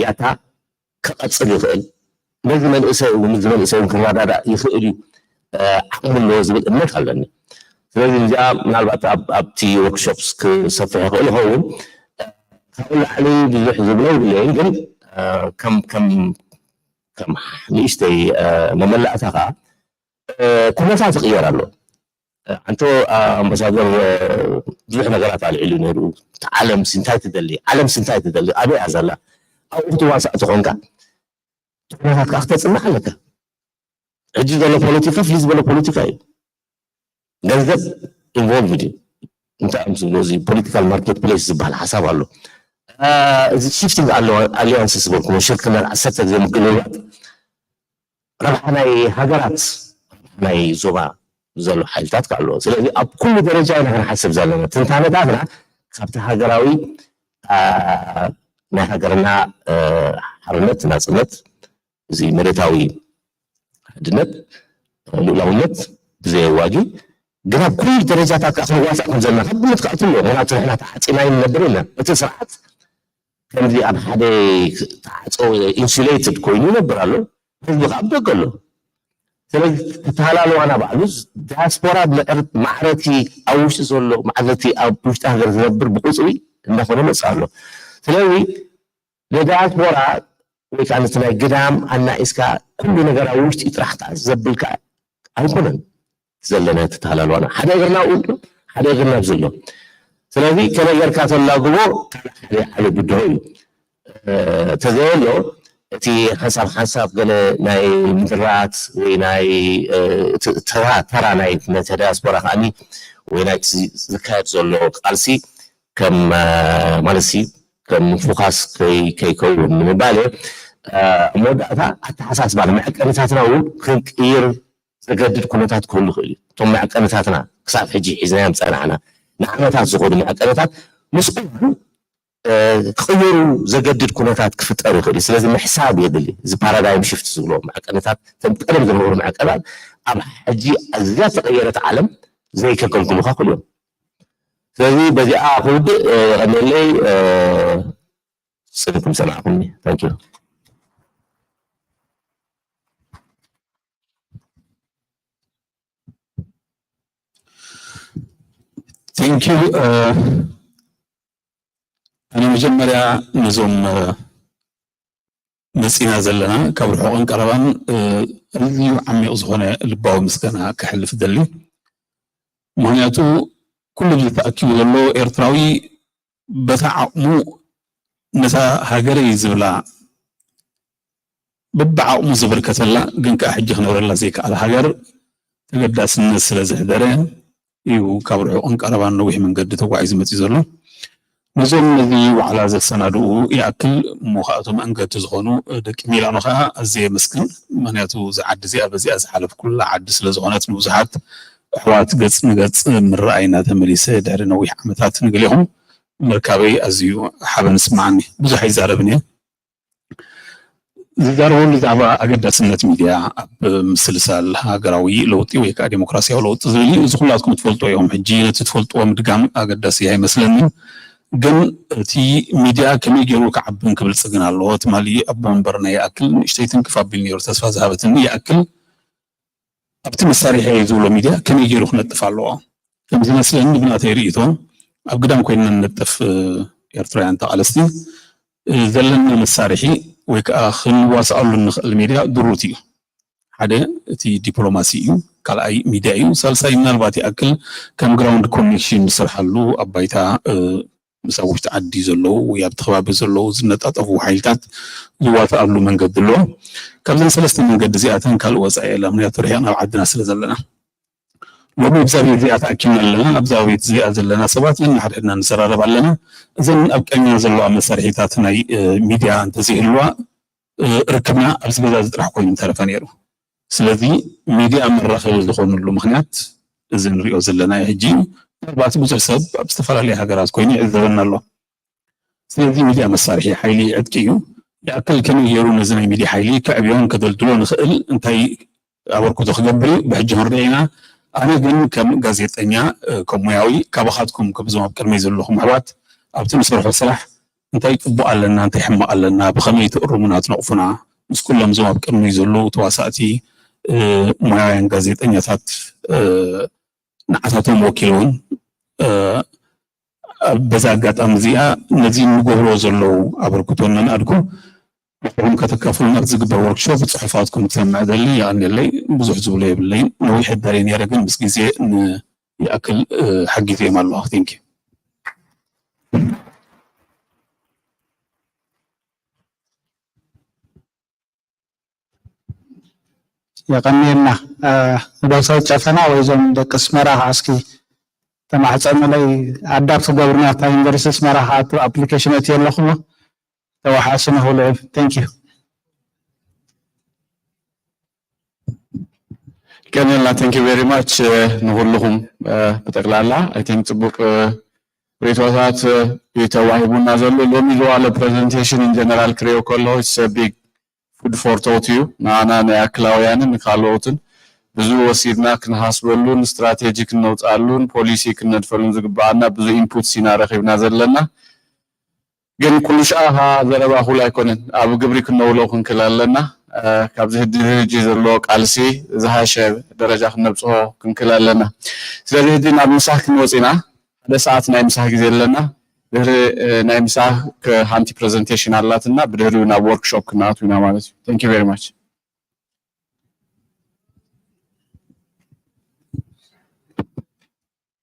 ያታ ክቐፅል ይኽእል ነዚ መንእሰይ እውን እዚ መንእሰይ እውን ክረዳዳእ ይኽእል እዩ ዓቕሚ ኣለዎ ዝብል እምነት ኣለኒ። ስለዚ እዚኣ ምናልባት ኣብቲ ወርክሾፕስ ክሰፍሕ ይኽእል ይኸውን። ካብኡ ላዕሊ ብዙሕ ዝብሎ የብለይን፣ ግን ከም ከም ከም ንእሽተይ መመላእታ ከዓ ኩነታት ይቕየር ኣሎ። ኣንቶ ኣምባሳደር ብዙሕ ነገራት ኣልዒሉ ነይሩ። ዓለም እንታይ ትደሊ፣ ዓለም እንታይ ትደሊ፣ ኣበይ እያ ዘላ? ኣብኡ ክትዋሳእ ተኾንካ ኩነታት ከዓ ክተፅንዕ ኣለካ። ሕጂ ዘሎ ፖለቲካ ፍልይ ዝበለ ፖለቲካ እዩ። ገንዘብ ኢንቮልቭድ እዩ። እንታይ እዮም ዝብሉ፣ እዚ ፖለቲካል ማርኬት ፕሌስ ዝበሃል ሓሳብ ኣሎ። እዚ ሽፍቲንግ ኣሊያንስ ዝበልኩ ሽርክና ዓሰርተ ግዜ ምግልባጥ ረብሓ ናይ ሃገራት ናይ ዞባ ዘሎ ሓይልታት ከ ኣለዎ። ስለዚ ኣብ ኩሉ ደረጃ ኢና ክንሓስብ ዘለና። ትንታነታትና ካብቲ ሃገራዊ ናይ ሃገርና ሓርነት ናፅነት እዚ መሬታዊ ሓድነት ልኡላውነት ብዘየዋጊ ግን ኣብ ኩሉ ደረጃታት ከዓ ክንዋሳእ ከም ዘለና ካብ ግምት ከዓ ትሎ ምክንያቱ ንሕና ተሓፂና ይንነብር ኢና። እቲ ስርዓት ከምዚ ኣብ ሓደ ተዓፀወ ኢንሱሌትድ ኮይኑ ይነብር ኣሎ። ህዝቢ ከዓ ብደገ ኣሎ። ስለዚ ተተሃላለዋና ባዕሉ ዳያስፖራ ማዕረቲ ኣብ ውሽጢ ዘሎ ማዕረቲ ኣብ ውሽጢ ሃገር ዝነብር ብቁፅሪ እንዳኾነ መፅእ ኣሎ። ስለዚ ንዳያስፖራ ወይ ከዓ ነቲ ናይ ግዳም ኣናኢስካ ኩሉ ነገር ኣብ ውሽጢ ጥራሕ ከዓ ዘብልካ ኣይኮነን ዘለና ተተሃላልዋና ሓደ እግርና ውንጡ ሓደ እግርና ብዘሎ ስለዚ ከነገርካ ተላግቦ ሓደ ዓለ ብድሆ እዩ ተዘየሎ እቲ ሓንሳብ ሓንሳብ ገለ ናይ ምድራት ወይ ናይ ተራ ናይ ነቲ ዳያስፖራ ከዓኒ ወይ ናይ ዝካየድ ዘሎ ቃልሲ ከም ማለት ሲ ከም ፎካስ ከይከውን ንምባል እየ። ኣብ መወዳእታ ኣተሓሳስባ ንመዐቀኒታትና እውን ክንቅይር ዘገድድ ኩነታት ክህሉ ይኽእል እዩ። እቶም መዐቀኒታትና ክሳብ ሕጂ ሒዝናዮም ፀናዕና ንዓመታት ዝኾኑ መዐቀኒታት ምስ እዋን ክቕየሩ ዘገድድ ኩነታት ክፍጠር ይኽእል እዩ። ስለዚ ምሕሳብ የድሊ። እዚ ፓራዳይም ሽፍት ዝብሎ መዐቀኒታት እተን ቀደም ዝነበሩ መዐቀናት ኣብ ሕጂ ኣዝያ ተቐየረት ዓለም ዘይከከምኩምኻ ክልኦም ስለዚ በዚኣ ክውድእ የቐንየለይ ፅንኩም ሰማዕኩምኒ ታንኪዩ Thank you ኣነ መጀመርያ ነዞም መፂና ዘለና ካብ ርሑቕን ቀረባን ኣዝዩ ዓሚቕ ዝኾነ ልባዊ ምስጋና ከሕልፍ ደሊ ምክንያቱ ኩሉ ተኣኪቡ ዘሎ ኤርትራዊ በታ ዓቕሙ ነታ ሃገረይ ዝብላ በብዓቕሙ ዘበርከተላ ግን ከዓ ሕጂ ክነብረላ ዘይከኣለ ሃገር ተገዳስነት ስለ ዘሕደረ እዩ ካብ ርሑቕን ቀረባን ነዊሕ መንገዲ ተጓዒዙ መፂኡ ዘሎ። ነዞም ነዚ ዋዕላ ዘሰናድኡ ይኣክል እሞ ከኣቶም ኣንገድቲ ዝኾኑ ደቂ ሚላኖ ከዓ ኣዝየ የመስግን። ምክንያቱ እዛ ዓዲ እዚኣ በዚኣ ዝሓለፍኩላ ዓዲ ስለ ዝኾነት ንብዙሓት ኣሕዋት ገፅ ንገፅ ምረኣይ እናተመሊሰ ድሕሪ ነዊሕ ዓመታት ንገሊኹም ምርካበይ ኣዝዩ ሓበን ይስምዓኒ። ብዙሕ ኣይዛረብን እየ። ዝዛረበሉ ዛዕባ ኣገዳስነት ሚድያ ኣብ ምስልሳል ሃገራዊ ለውጢ ወይ ከዓ ዴሞክራሲያዊ ለውጢ ዝብል እዩ። እዚ ኩላትኩም ትፈልጥዎ ኢኹም። ሕጂ ነቲ ትፈልጥዎ ምድጋም ኣገዳሲ ኣይመስለንን። ግን እቲ ሚድያ ከመይ ገይሩ ክዓብን ክብልፅግን ኣለዎ? ትማሊ ኣቦ ወንበርና ይኣክል ንእሽተይ ትንክፍ ኣቢሉ ነይሩ። ተስፋ ዝሃበትኒ ይኣክል ኣብቲ መሳርሒ ዝብሎ ሚድያ ከመይ ገይሩ ክነጥፍ ኣለዎ? ከም ዝመስለኒ ብናተይ ርእይቶ ኣብ ግዳም ኮይንና ንነጥፍ ኤርትራውያን ተቓለስቲ ዘለና መሳርሒ ወይ ከዓ ክንዋስኣሉ እንኽእል ሚድያ ድሩት እዩ። ሓደ እቲ ዲፕሎማሲ እዩ፣ ካልኣይ ሚድያ እዩ፣ ሳልሳይ ምናልባት ይኣክል ከም ግራውንድ ኮኔክሽን ዝሰርሓሉ ኣብ ባይታ ምስ ኣብ ውሽጢ ዓዲ ዘለዉ ወይ ኣብቲ ከባቢ ዘለዉ ዝነጣጠፉ ሓይልታት ዝዋትኣሉ መንገዲ ኣሎ። ካብዘን ሰለስተ መንገዲ እዚኣተን ካልእ ወፃኢ የላ፣ ምክንያቱ ርሒቕና ኣብ ዓድና ስለ ዘለና። ሎሚ ኣብዛ ቤት እዚኣ ተኣኪብና ኣለና፣ ኣብዛ ቤት እዚኣ ዘለና ሰባት ነንሓድሕድና ንዘራረብ ኣለና። እዘን ኣብ ቀኛ ዘለዋ መሳርሒታት ናይ ሚድያ እንተዘይህልዋ ርክብና ኣብዚ ገዛ እዚ ጥራሕ ኮይኑ ምተረፈ ነይሩ። ስለዚ ሚድያ መራኸቢ ዝኾነሉ ምኽንያት እዚ ንሪኦ ዘለና እዩ። ሕጂ ምናልባት ብዙሕ ሰብ ኣብ ዝተፈላለየ ሃገራት ኮይኑ ይዕዘበና ኣሎ። ስለዚ ሚድያ መሳርሒ ሓይሊ ዕጥቂ እዩ። ይኣክል ከመይ ገይሩ ነዚ ናይ ሚድያ ሓይሊ ከዕብዮን ከደልድሎ ንኽእል እንታይ ኣበርክቶ ክገብር እዩ ብሕጂ ክንሪኦ ኢና። ኣነ ግን ከም ጋዜጠኛ ከም ሙያዊ ካባኻትኩም ከምዞም ኣብ ቅድመይ ዘለኹም ኣሕዋት ኣብቲ ንሰርሖ ስራሕ እንታይ ፅቡቕ ኣለና እንታይ ሕማቕ ኣለና ብኸመይ ትእርሙና ትነቕፉና ምስ ኩሎም እዞም ኣብ ቅድመይ ዘለዉ ተዋሳእቲ ሙያውያን ጋዜጠኛታት ንዓታቶም ወኪሉ እውን በዛ ኣጋጣሚ እዚኣ ነዚ ንገብሮ ዘለዉ ኣበርክቶ እናንኣድኩ ንስኹም ከተካፍሉና ዝግበር ወርክሾፕ ጽሑፋትኩም ክሰምዕ ደሊ። የቐንየለይ። ብዙሕ ዝብሎ የብለይን። ነዊሕ እዳለይ ነይረ፣ ግን ምስ ግዜ ይኣክል ሓጊዘዮም ኣለኹ። ቴንኪ። የቐንየልና። ዶክተር ጨፈና ወይ እዞም ደቂ ኣስመራ ከዓ እስኪ ተማሕፀኑለይ፣ ኣዳፕት ገብርና እታ ዩኒቨርሲቲ ኣስመራ ክኣቱ ኣፕሊኬሽን እቲ ኣለኹሞ ተዋሓስነ ክብሉ እዮም። Thank you። ቀንየልና። Thank you very much ንኩልኹም ብጠቅላላ። I think ፅቡቅ ርእቶታት እዩ ተዋሂቡና ዘሎ። ሎሚ ዝዋለ ፕሬዘንቴሽን ኢን ጀነራል ክሪኦ ከለኹ it's a big food for thought እዩ ንዓና ናይ ኣክላውያንን ንካልኦትን። ብዙ ወሲድና ክንሃስበሉን ስትራቴጂ ክነውፅኣሉን ፖሊሲ ክነድፈሉን ዝግበኣና ብዙ ኢንፑትስ ኢና ረኺብና ዘለና። ግን ኩሉ ሻዓ ዘረባ ኩሉ ኣይኮነን፣ ኣብ ግብሪ ክነውሎ ክንክል ኣለና። ካብዚ ህጂ ዘሎ ቃልሲ ዝሃሸ ደረጃ ክነብፅሆ ክንክል ኣለና። ስለዚ ህጂ ናብ ምሳህ ክንወፅ ኢና። ሓደ ሰዓት ናይ ምሳህ ግዜ ኣለና። ድሕሪ ናይ ምሳህ ሓንቲ ፕሬዘንቴሽን ኣላትና፣ ብድሕሪኡ ናብ ወርክሾፕ ክንኣቱ ኢና ማለት እዩ። Thank you very much።